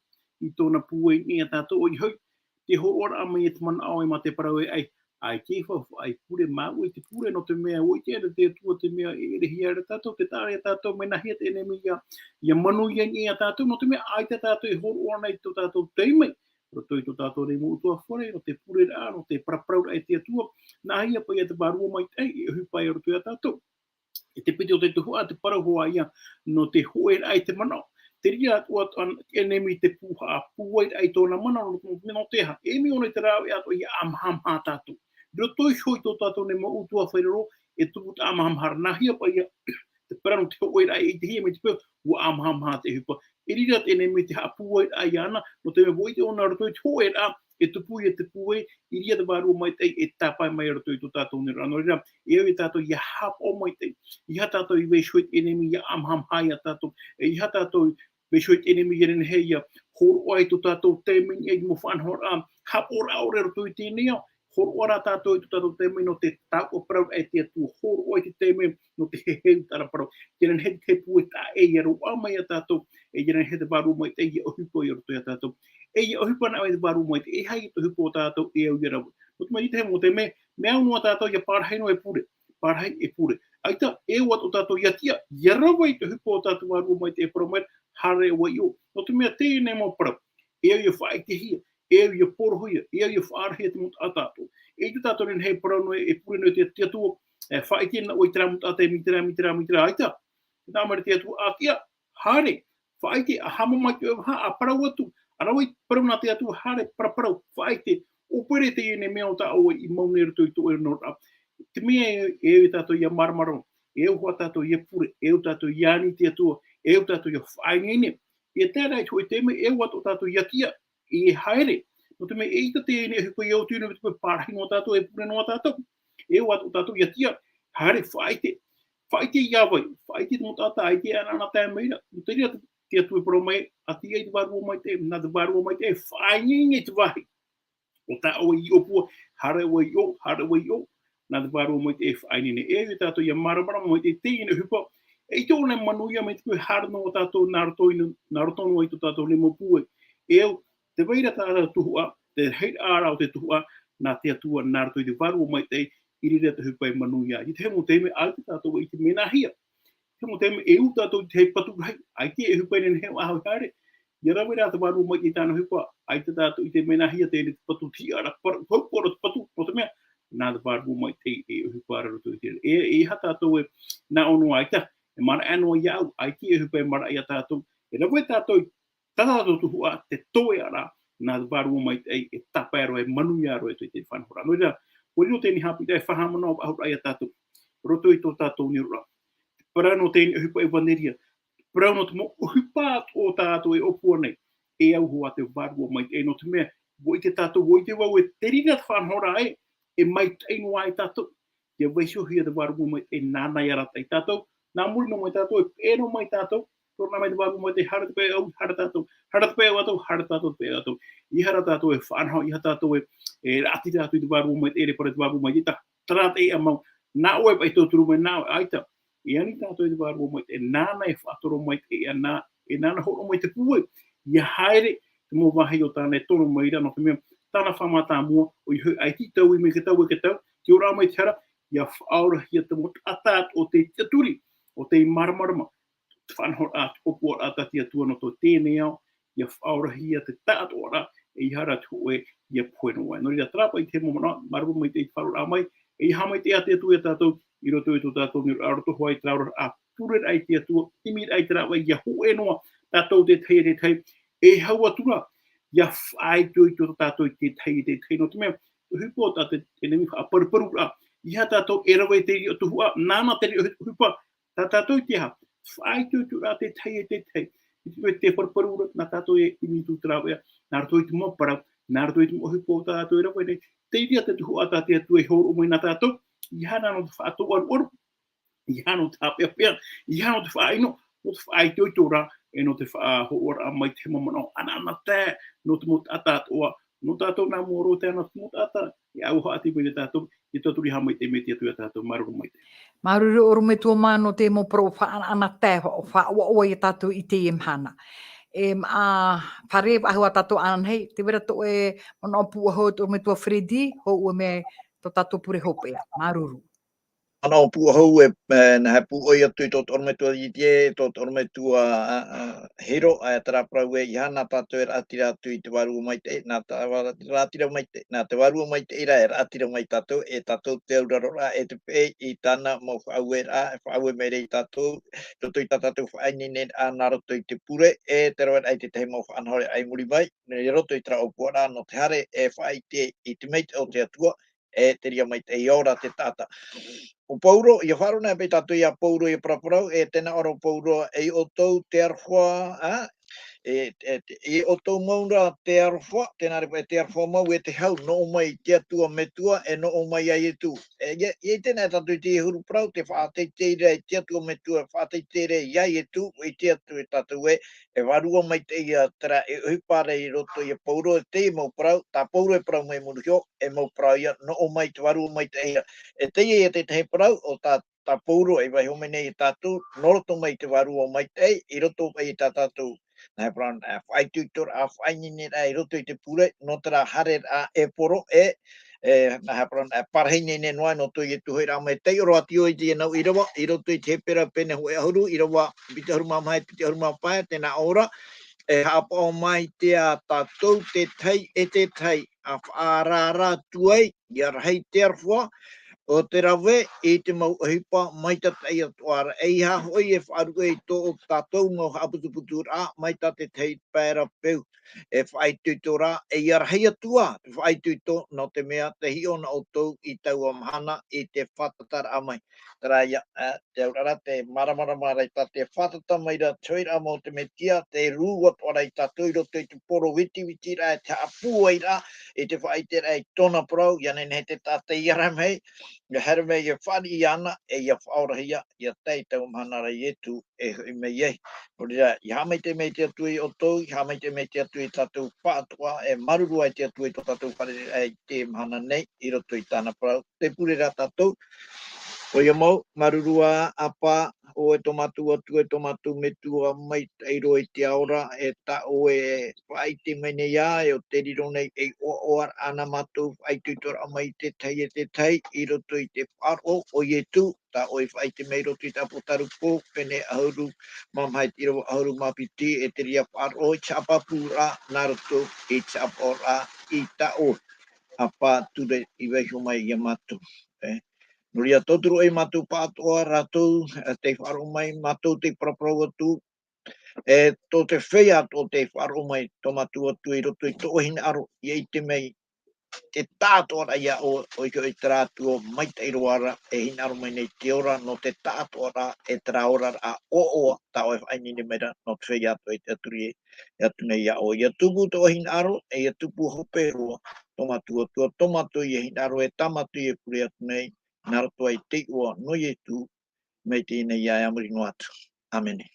i tōna pūai nei ia tātou, ʻoia hoʻi, te hōroʻaraʻa mai e te manaʻo e mā te parau e ʻai, ʻaita e faufaʻa e pure māuʻa i te pure nō te mea ʻua ʻite ra te Atua te mea e ʻerehia ra tātou, tē taʻa ra ia tātou, mea nāhea te ʻenemi ia, ia manuia nei ia tātou, nō te mea ʻaita tātou e hōroʻa nei tō tātou taime, roto i tō tātou nei mau ʻutuāfare, nō te pureraʻa, nō te paraparauraʻa e te Atua, nāhea paʻi ia te Vārua Maitaʻi, e ʻohipa ia roto ia tātou. E te piti o te tuhaʻa, te parau hoʻi ia, nō te hōʻēraʻa i te manaʻo. Te reira atoʻa te ʻenemi te pū-, haʻapūairaʻa i tōna manaʻo, nō, nō te aha. E mea ʻōna i te rāveʻa atoʻa ia ʻāmahamaha tātou. I roto iho i tō tātou nei mau ʻutuāfare roa, e tupu te ʻāmahamaharaʻa, nāhea paʻi ia, te parau nō te hōʻēraʻa e ʻitehia mai te peu, ʻua ʻāmahamaha te ʻohipa. E reira te ʻenemi te haʻapūairaʻa iāna, nō te mea ʻua ʻite ʻōna roto i te hōʻēraʻa, e tupu ia te pūai, i reira te Vārua Maitaʻi e tāpae mai roto i tō tātou nei ra. Nō reira, e au ia tātou ia haʻapaʻo maitaʻi. ʻEiaha tātou i vaiiho i te ʻenemi ia ʻāmahamaha ia tātou. E ʻeiaha tātou i vaiiho i te ʻenemi ia nehenehe ia hōroʻa i tō tātou taime i te mau faʻanahoraʻa haʻapaʻoraʻa ʻore roto i teie nei ao. Hōroʻa rā tātou i tō tātou taime nō te tāuʻa parau e te Atua. Hōroʻa i te taime nō te heheu i tāna parau. Ia nehenehe te pūai taʻa ʻē ia roaʻa mai ia tātou. E ia nehenehe te Vārua Maitaʻi ia ʻohipa i roto ia tātou. E ia ʻohipa anaʻe te Vārua Maitaʻi, e aha ia te ʻohipa o tātou e au ia rave. Nō te mea i te hea mau taime, mea au noa tātou ia pārahi noa e pure. Pārahi e pure. ʻAita, e au atoʻa tātou ia tiʻa, ia rave i te ʻohipa o tātou Vārua Maitaʻi e parau mai, haere ʻoe i ʻō. Nō te mea teie nei mau parau. E au ia faʻaʻitehia, e au ia porohia, e au ia faʻaarahia te mau taʻata atoʻa. E ʻite tātou nehenehe e parau noa, e pure noa te, te Atua, e faʻaʻite na ʻoe i terā mau taʻata, mai terā, mai terā, mai terā, ʻaita. Nā mai te Atua, ʻa tiʻa, haere, faʻaʻite, ʻa haʻamamaʻi i te vaha, ʻa parau atu, ʻa rave i te parau nā te Atua, haere, paraparau, faʻaʻite, ʻōpere teie nei mea o tā ʻoe i mau nei i roto i tō ʻoe noraʻa. Te mea e, e au ia tātou ia māramarama, e au hoʻi tātou ia pure, e au tātou ia ani i te Atua, e au tātou ia faʻaineine. E tae ra i te hōʻē taime, e au atoʻa tātou ia tiʻa, e haere. Nō te mea e ʻaita teie nei ʻohipa ia oti noa i te peu pārahi noa tātou, e pure noa tātou. E au atoʻa tātou ia tiʻa, haere, faʻaʻite. Faʻaʻite ia vai, faʻaʻite te mau taʻata, ʻaita e anaʻana tae mai ra. Nō te reira te, te Atua e parau mai, ʻa tiʻa i te Vārua Maitaʻi, nā te Vārua Maitaʻi e faʻaineine i te vāhi. ʻO tā ʻoe i ʻōpua, haere ʻoe i ʻō, haere ʻoe i ʻō, nā te Vārua Maitaʻi e faʻaineine. E au ia tātou ia māramarama maitaʻi i teie nei ʻohipa, e ʻite ʻōna e manuia mai te peu e haere noa tātou nā roto i, nā roto noa i tō tātou nei mau pūai. E au, tē vai ra tā tātou tuhaʻa, te rahiraʻa ra o te tuhaʻa, nā te Atua, nā roto i te Vārua Maitaʻi, i reira te ʻohipa e manuia. I te hea mau taime, ʻaita tātou e ʻite mea nāhea. Te mau taime, e ū tātou i te hea patu rahi, ʻaita e ʻohipa e nehenehe e haere. Ia rave rā te Vārua Maitaʻi i tāna ʻohipa, ʻaita tātou i ʻite mea nāhea teie te patu, te hiʻaraʻa, para-, hau, para te patu, nō te mea, nā te Vārua Maitaʻi e ʻohipa ra roto i te, e, e ʻeiaha tātou e nā ʻō noa ʻaita, e maraʻa noa iāʻu, ʻaita e ʻohipa e maraʻa ia tātou. E rave tātou i tā tātou tuhaʻa, te toeʻa ra, nā te Vārua Maitaʻi e tāpae roa, e manuia roa i te, te faʻanahoraʻa. Nō reira, ʻua riro teie nei haʻapiʻiraʻa e faʻahaʻamanaʻo, faʻahou atu ia tātou, roto i tō tātou nei oraraʻa. Te parau nō teie nei ʻohipa ʻevaneria, te parau nō te mau ʻohipa o tātou e ʻōpua nei, e au hoʻi te Vārua Maitaʻi, nō te mea, ʻua ʻite tātou, ʻua ʻite vau ē te reira te faʻanahoraʻa ē, e maitaʻi noa ai tātou. Ia vaiihohia te Vārua Maitaʻi, nāna e arataʻi ia tātou, nā muri noa mai tātou, e peʻe noa mai tātou, Tōna mai te vārua maitaʻi, haere te pae ʻau, haere tātou, haere te pae ʻau atoʻa, haere tātou te pae ʻau atoʻa. ʻEiaha rā tātou e faʻanaho, ʻeiaha tātou e, e raʻatira atu i te vārua maitaʻi, e ʻere parau i te vārua maitaʻi, tā, terā te ʻēʻa mau, nā ʻoe e vaʻi tauturu mai, nā ʻoe, ʻaita. E ani tātou i te vārua maitaʻi, e nāna e faʻatoro maitaʻi, e nā, e nāna hōroʻa mai te pūai, ʻia haere, te mau vāhi o tāna e tono mai ra, nō te mea, tāna faʻamātāmua, ʻoia hoʻi, ʻaita i taui mai ka taui, ka taui, te ora mai te hara, ʻia faʻaorahia te mau taʻata o te tiʻaturi, o te māramarama, te faʻanahoraʻa, te ʻōpuaraʻa tā te Atua nō tō teie nei ao, ʻia faʻaorahia te taʻatoʻaraʻa, ʻeiaha rā te hōʻē ʻia pohe noa ai. Nō reira, terā paʻi te mau manaʻo, māuruuru maitaʻi i te faʻaroʻoraʻa mai, ʻeiaha maitaʻi a te Atua ia tātou, i roto i tō tātou nei aroha, roto hoʻi i te oraraʻa pureraʻa i te Atua, ʻimiraʻa i te rāveʻa, ʻia hōʻē noa tātou te tahi e te tahi, e hau atu ra, ʻia faʻaitoito tātou i te tahi e te tahi, nō te mea, te ʻohipa o tā te, te ʻenemi, faʻaparuparuraʻa, ʻeiaha tātou e rave i te reira tuhaʻa, nāna te reira ʻohipa, tā tātou i te aha, faʻaitoitoraʻa te tahi e te tahi. I te mea te paruparu ra, nā tātou e ʻimi atu te rāveʻa, nā roto i te mau parau, nā roto i te mau ʻohipa o tā tātou e rave nei, te reira te tuhaʻa tā te Atua e hōroʻa mai nā tātou, ʻeiaha nō te faʻatōʻaruʻaru, ʻeiaha nō te haʻapeʻapeʻa, ʻeiaha nō te faʻaʻino, nō te faʻaitoitoraʻa, e nō te faʻahōroʻaraʻa mai te mau manaʻo anaanatae, nō te mau taʻata atoʻa, nō tātou nā mua roa te ana o te mau taʻata, e ʻauaha atu mai ia tātou, e tātou i haʻamaitaʻi mai te Atua ia tātou, māuruuru maitaʻi. Māuruuru ʻorometua mā nō te mau parau faʻanaanatae, fa-, faʻaʻoaʻoa ia tātou i teie mahana. E, ā, fare, faʻahou ā tātou ānānahi, tē vai ra tō ʻoe manaʻo pūʻohu, ʻorometua Freddy, hou ʻoe mai tō tātou pure hopeʻa. Māuruuru. Ana o pūʻohu e, e, nā he pūʻoi atu i tō te ʻorometua Didier, tō te ʻorometua, a, a, Hiro, e terā parau ē, ʻeiaha nā tātou e raʻatira atu i te Vārua Maitaʻi, nā tā, raʻatira maitaʻi, nā te Vārua Maitaʻi rā e raʻatira mai tātou, e tātou te auraroraʻa, e te peʻe i tāna mau faʻaueraʻa, e faʻaue mai ra ia tātou, i roto i tā tātou faʻaineineraʻa nā roto i te pure, e te raveraʻa i te tahi mau faʻanahoraʻa i muri mai, i roto i terā ʻōpuaraʻa nō te haere e faʻaʻite i te maitaʻi o te Atua, e te reira maitaʻi ora te taʻata. ʻO Pauro, ʻia faʻaroʻo anaʻe paʻi tātou ia Pauro, ʻia paraparau, e tē nā ʻō ra ʻo Pauro, e ia ʻoutou te aroha, ā? E, e, e ia ʻoutou mau ra te aroha, tē nā reira paʻi te aroha mau, e te hau, noʻo mai i te Atua Metua, e noʻo mai ia Ietu. E, ʻia, ʻia ʻite anaʻe tātou i teie huru parau, te faʻateitei ra i te Atua Metua, faʻateitei ra ia Ietu, i te Atua e tātou ē, e Vārua Maitaʻi ia terā e ʻohipa ra i roto ia Pauro, e teie mau parau, tā Pauro e parau mai muri iho, e mau parau ia, noʻo mai te Vārua Maitaʻi ia. E teie ia te tahi parau, ʻo tā, tā Pauro e vaiiho mai nei ia tātou, nō roto mai te Vārua Maitaʻi, i roto mai ia tā tātou. Nā he parau, ā, faʻaitoitoraʻa, faʻaineineraʻa, i roto i te pure, nō terā haereraʻa e poro, e, e, nā he parau, ā, parahi ineine noa, nō tō Ietu hoʻiraʻa mai, taiʻo roa atu ʻoe i teie nau ʻīrava, i roto i te Hepera pene hōʻē ʻahuru, ʻīrava piti ʻahuru mā maha, piti ʻahuru mā pae, tē nā ʻō ra, e haʻapaʻo mai te, ā, tātou te tahi e te tahi, ā, faʻaarara atu ai, ʻia rahi te aroha, ʻo te rave i te mau ʻohipa maitataʻi atoʻa ra. ʻEiaha hoʻi e faʻaruʻe i tō tātou mau haʻaputuputuraʻa, mai tā te tahi pae ra peu. E faʻaitoito ra, e ʻia rahi atu ā, te faʻaitoito, nō te mea, tē hiʻo na ʻoutou i taua mahana, i te fātataraʻa mai. Terā ia, ā, te auraʻa ra, te māramarama ra i tā te fātata mai ra, te hoʻiraʻa mau o te Mesia, te rū atoʻa ra ia tātou i roto i te poro vitivitiraʻa, te haʻapūairaʻa, i te faʻaʻiteraʻa i tōna parau, ʻia nehenehe te taʻata ʻia haere mai, ʻia haere mai, ʻia fāriʻi iāna, e ʻia faʻaorahia, ʻia tae i taua mahana ra Ietu e hoʻi mai ai. Nō reira, ʻia haʻamaitaʻi mai te Atua ia ʻoutou, ʻia haʻamaitaʻi mai te Atua ia tātou pāʻatoʻa, e māuruuru ā te Atua i tō tātou fārereiraʻa i teie mahana nei, i roto i tāna parau, tē pure ra tātou. ʻOia mau, māuruuru ā, ʻĀpā, ʻo ʻoe tō mātou Atua, ʻo ʻoe tō mātou Metua, maitaʻi roa i te ao ra, e tā ʻoe faʻaʻite mai nei ā, e ʻo tē riro nei ei ʻoaʻoaraʻa nā mātou, faʻaitoitoraʻa mai i te tahi e te tahi, i roto i te faʻaroʻo o Ietu, tā ʻoe faʻaʻite mai i roto i te ʻĀpōtarupo, pene ʻahuru mā maha, te ʻīrava ʻahuru mā piti, e te reira faʻaroʻo i te haʻapāpūraʻa nā roto i te haʻapaʻoraʻa i tā ʻoe. ʻĀpā, ture i vaiiho mai ia mātou. E, nō reira, tauturu ʻoe ia mātou pāʻatoʻa, rātou, e, tei faʻaroʻo mai, mātou tei paraparau atu, e tō te feiā atoʻa tei faʻaroʻo mai, tō mātou Atua i roto i tō ʻoe hinaʻaro, ʻia ʻite mai, te taʻatoʻaraʻa ia ʻoe, ʻoia hoʻi terā Atua maitaʻi roa ra, e hinaʻaro mai nei te ora, nō te taʻatoʻaraʻa, e terā oraraʻa ʻoaʻoa, tā ʻoe faʻaineine mai ra, nō te feiā atoʻa i tiʻaturi atu nei ia ʻoe. ʻIa tupu tō ʻoe hinaʻaro, e ʻia tupu hope roa, tō mātou Atua, tō mātou ia hinaʻaro, e tā mātou ia pure atu nei, nā roto i te iʻoa nō Ietu, mai teie nei ia e a muri noa atu. ʻĀmene.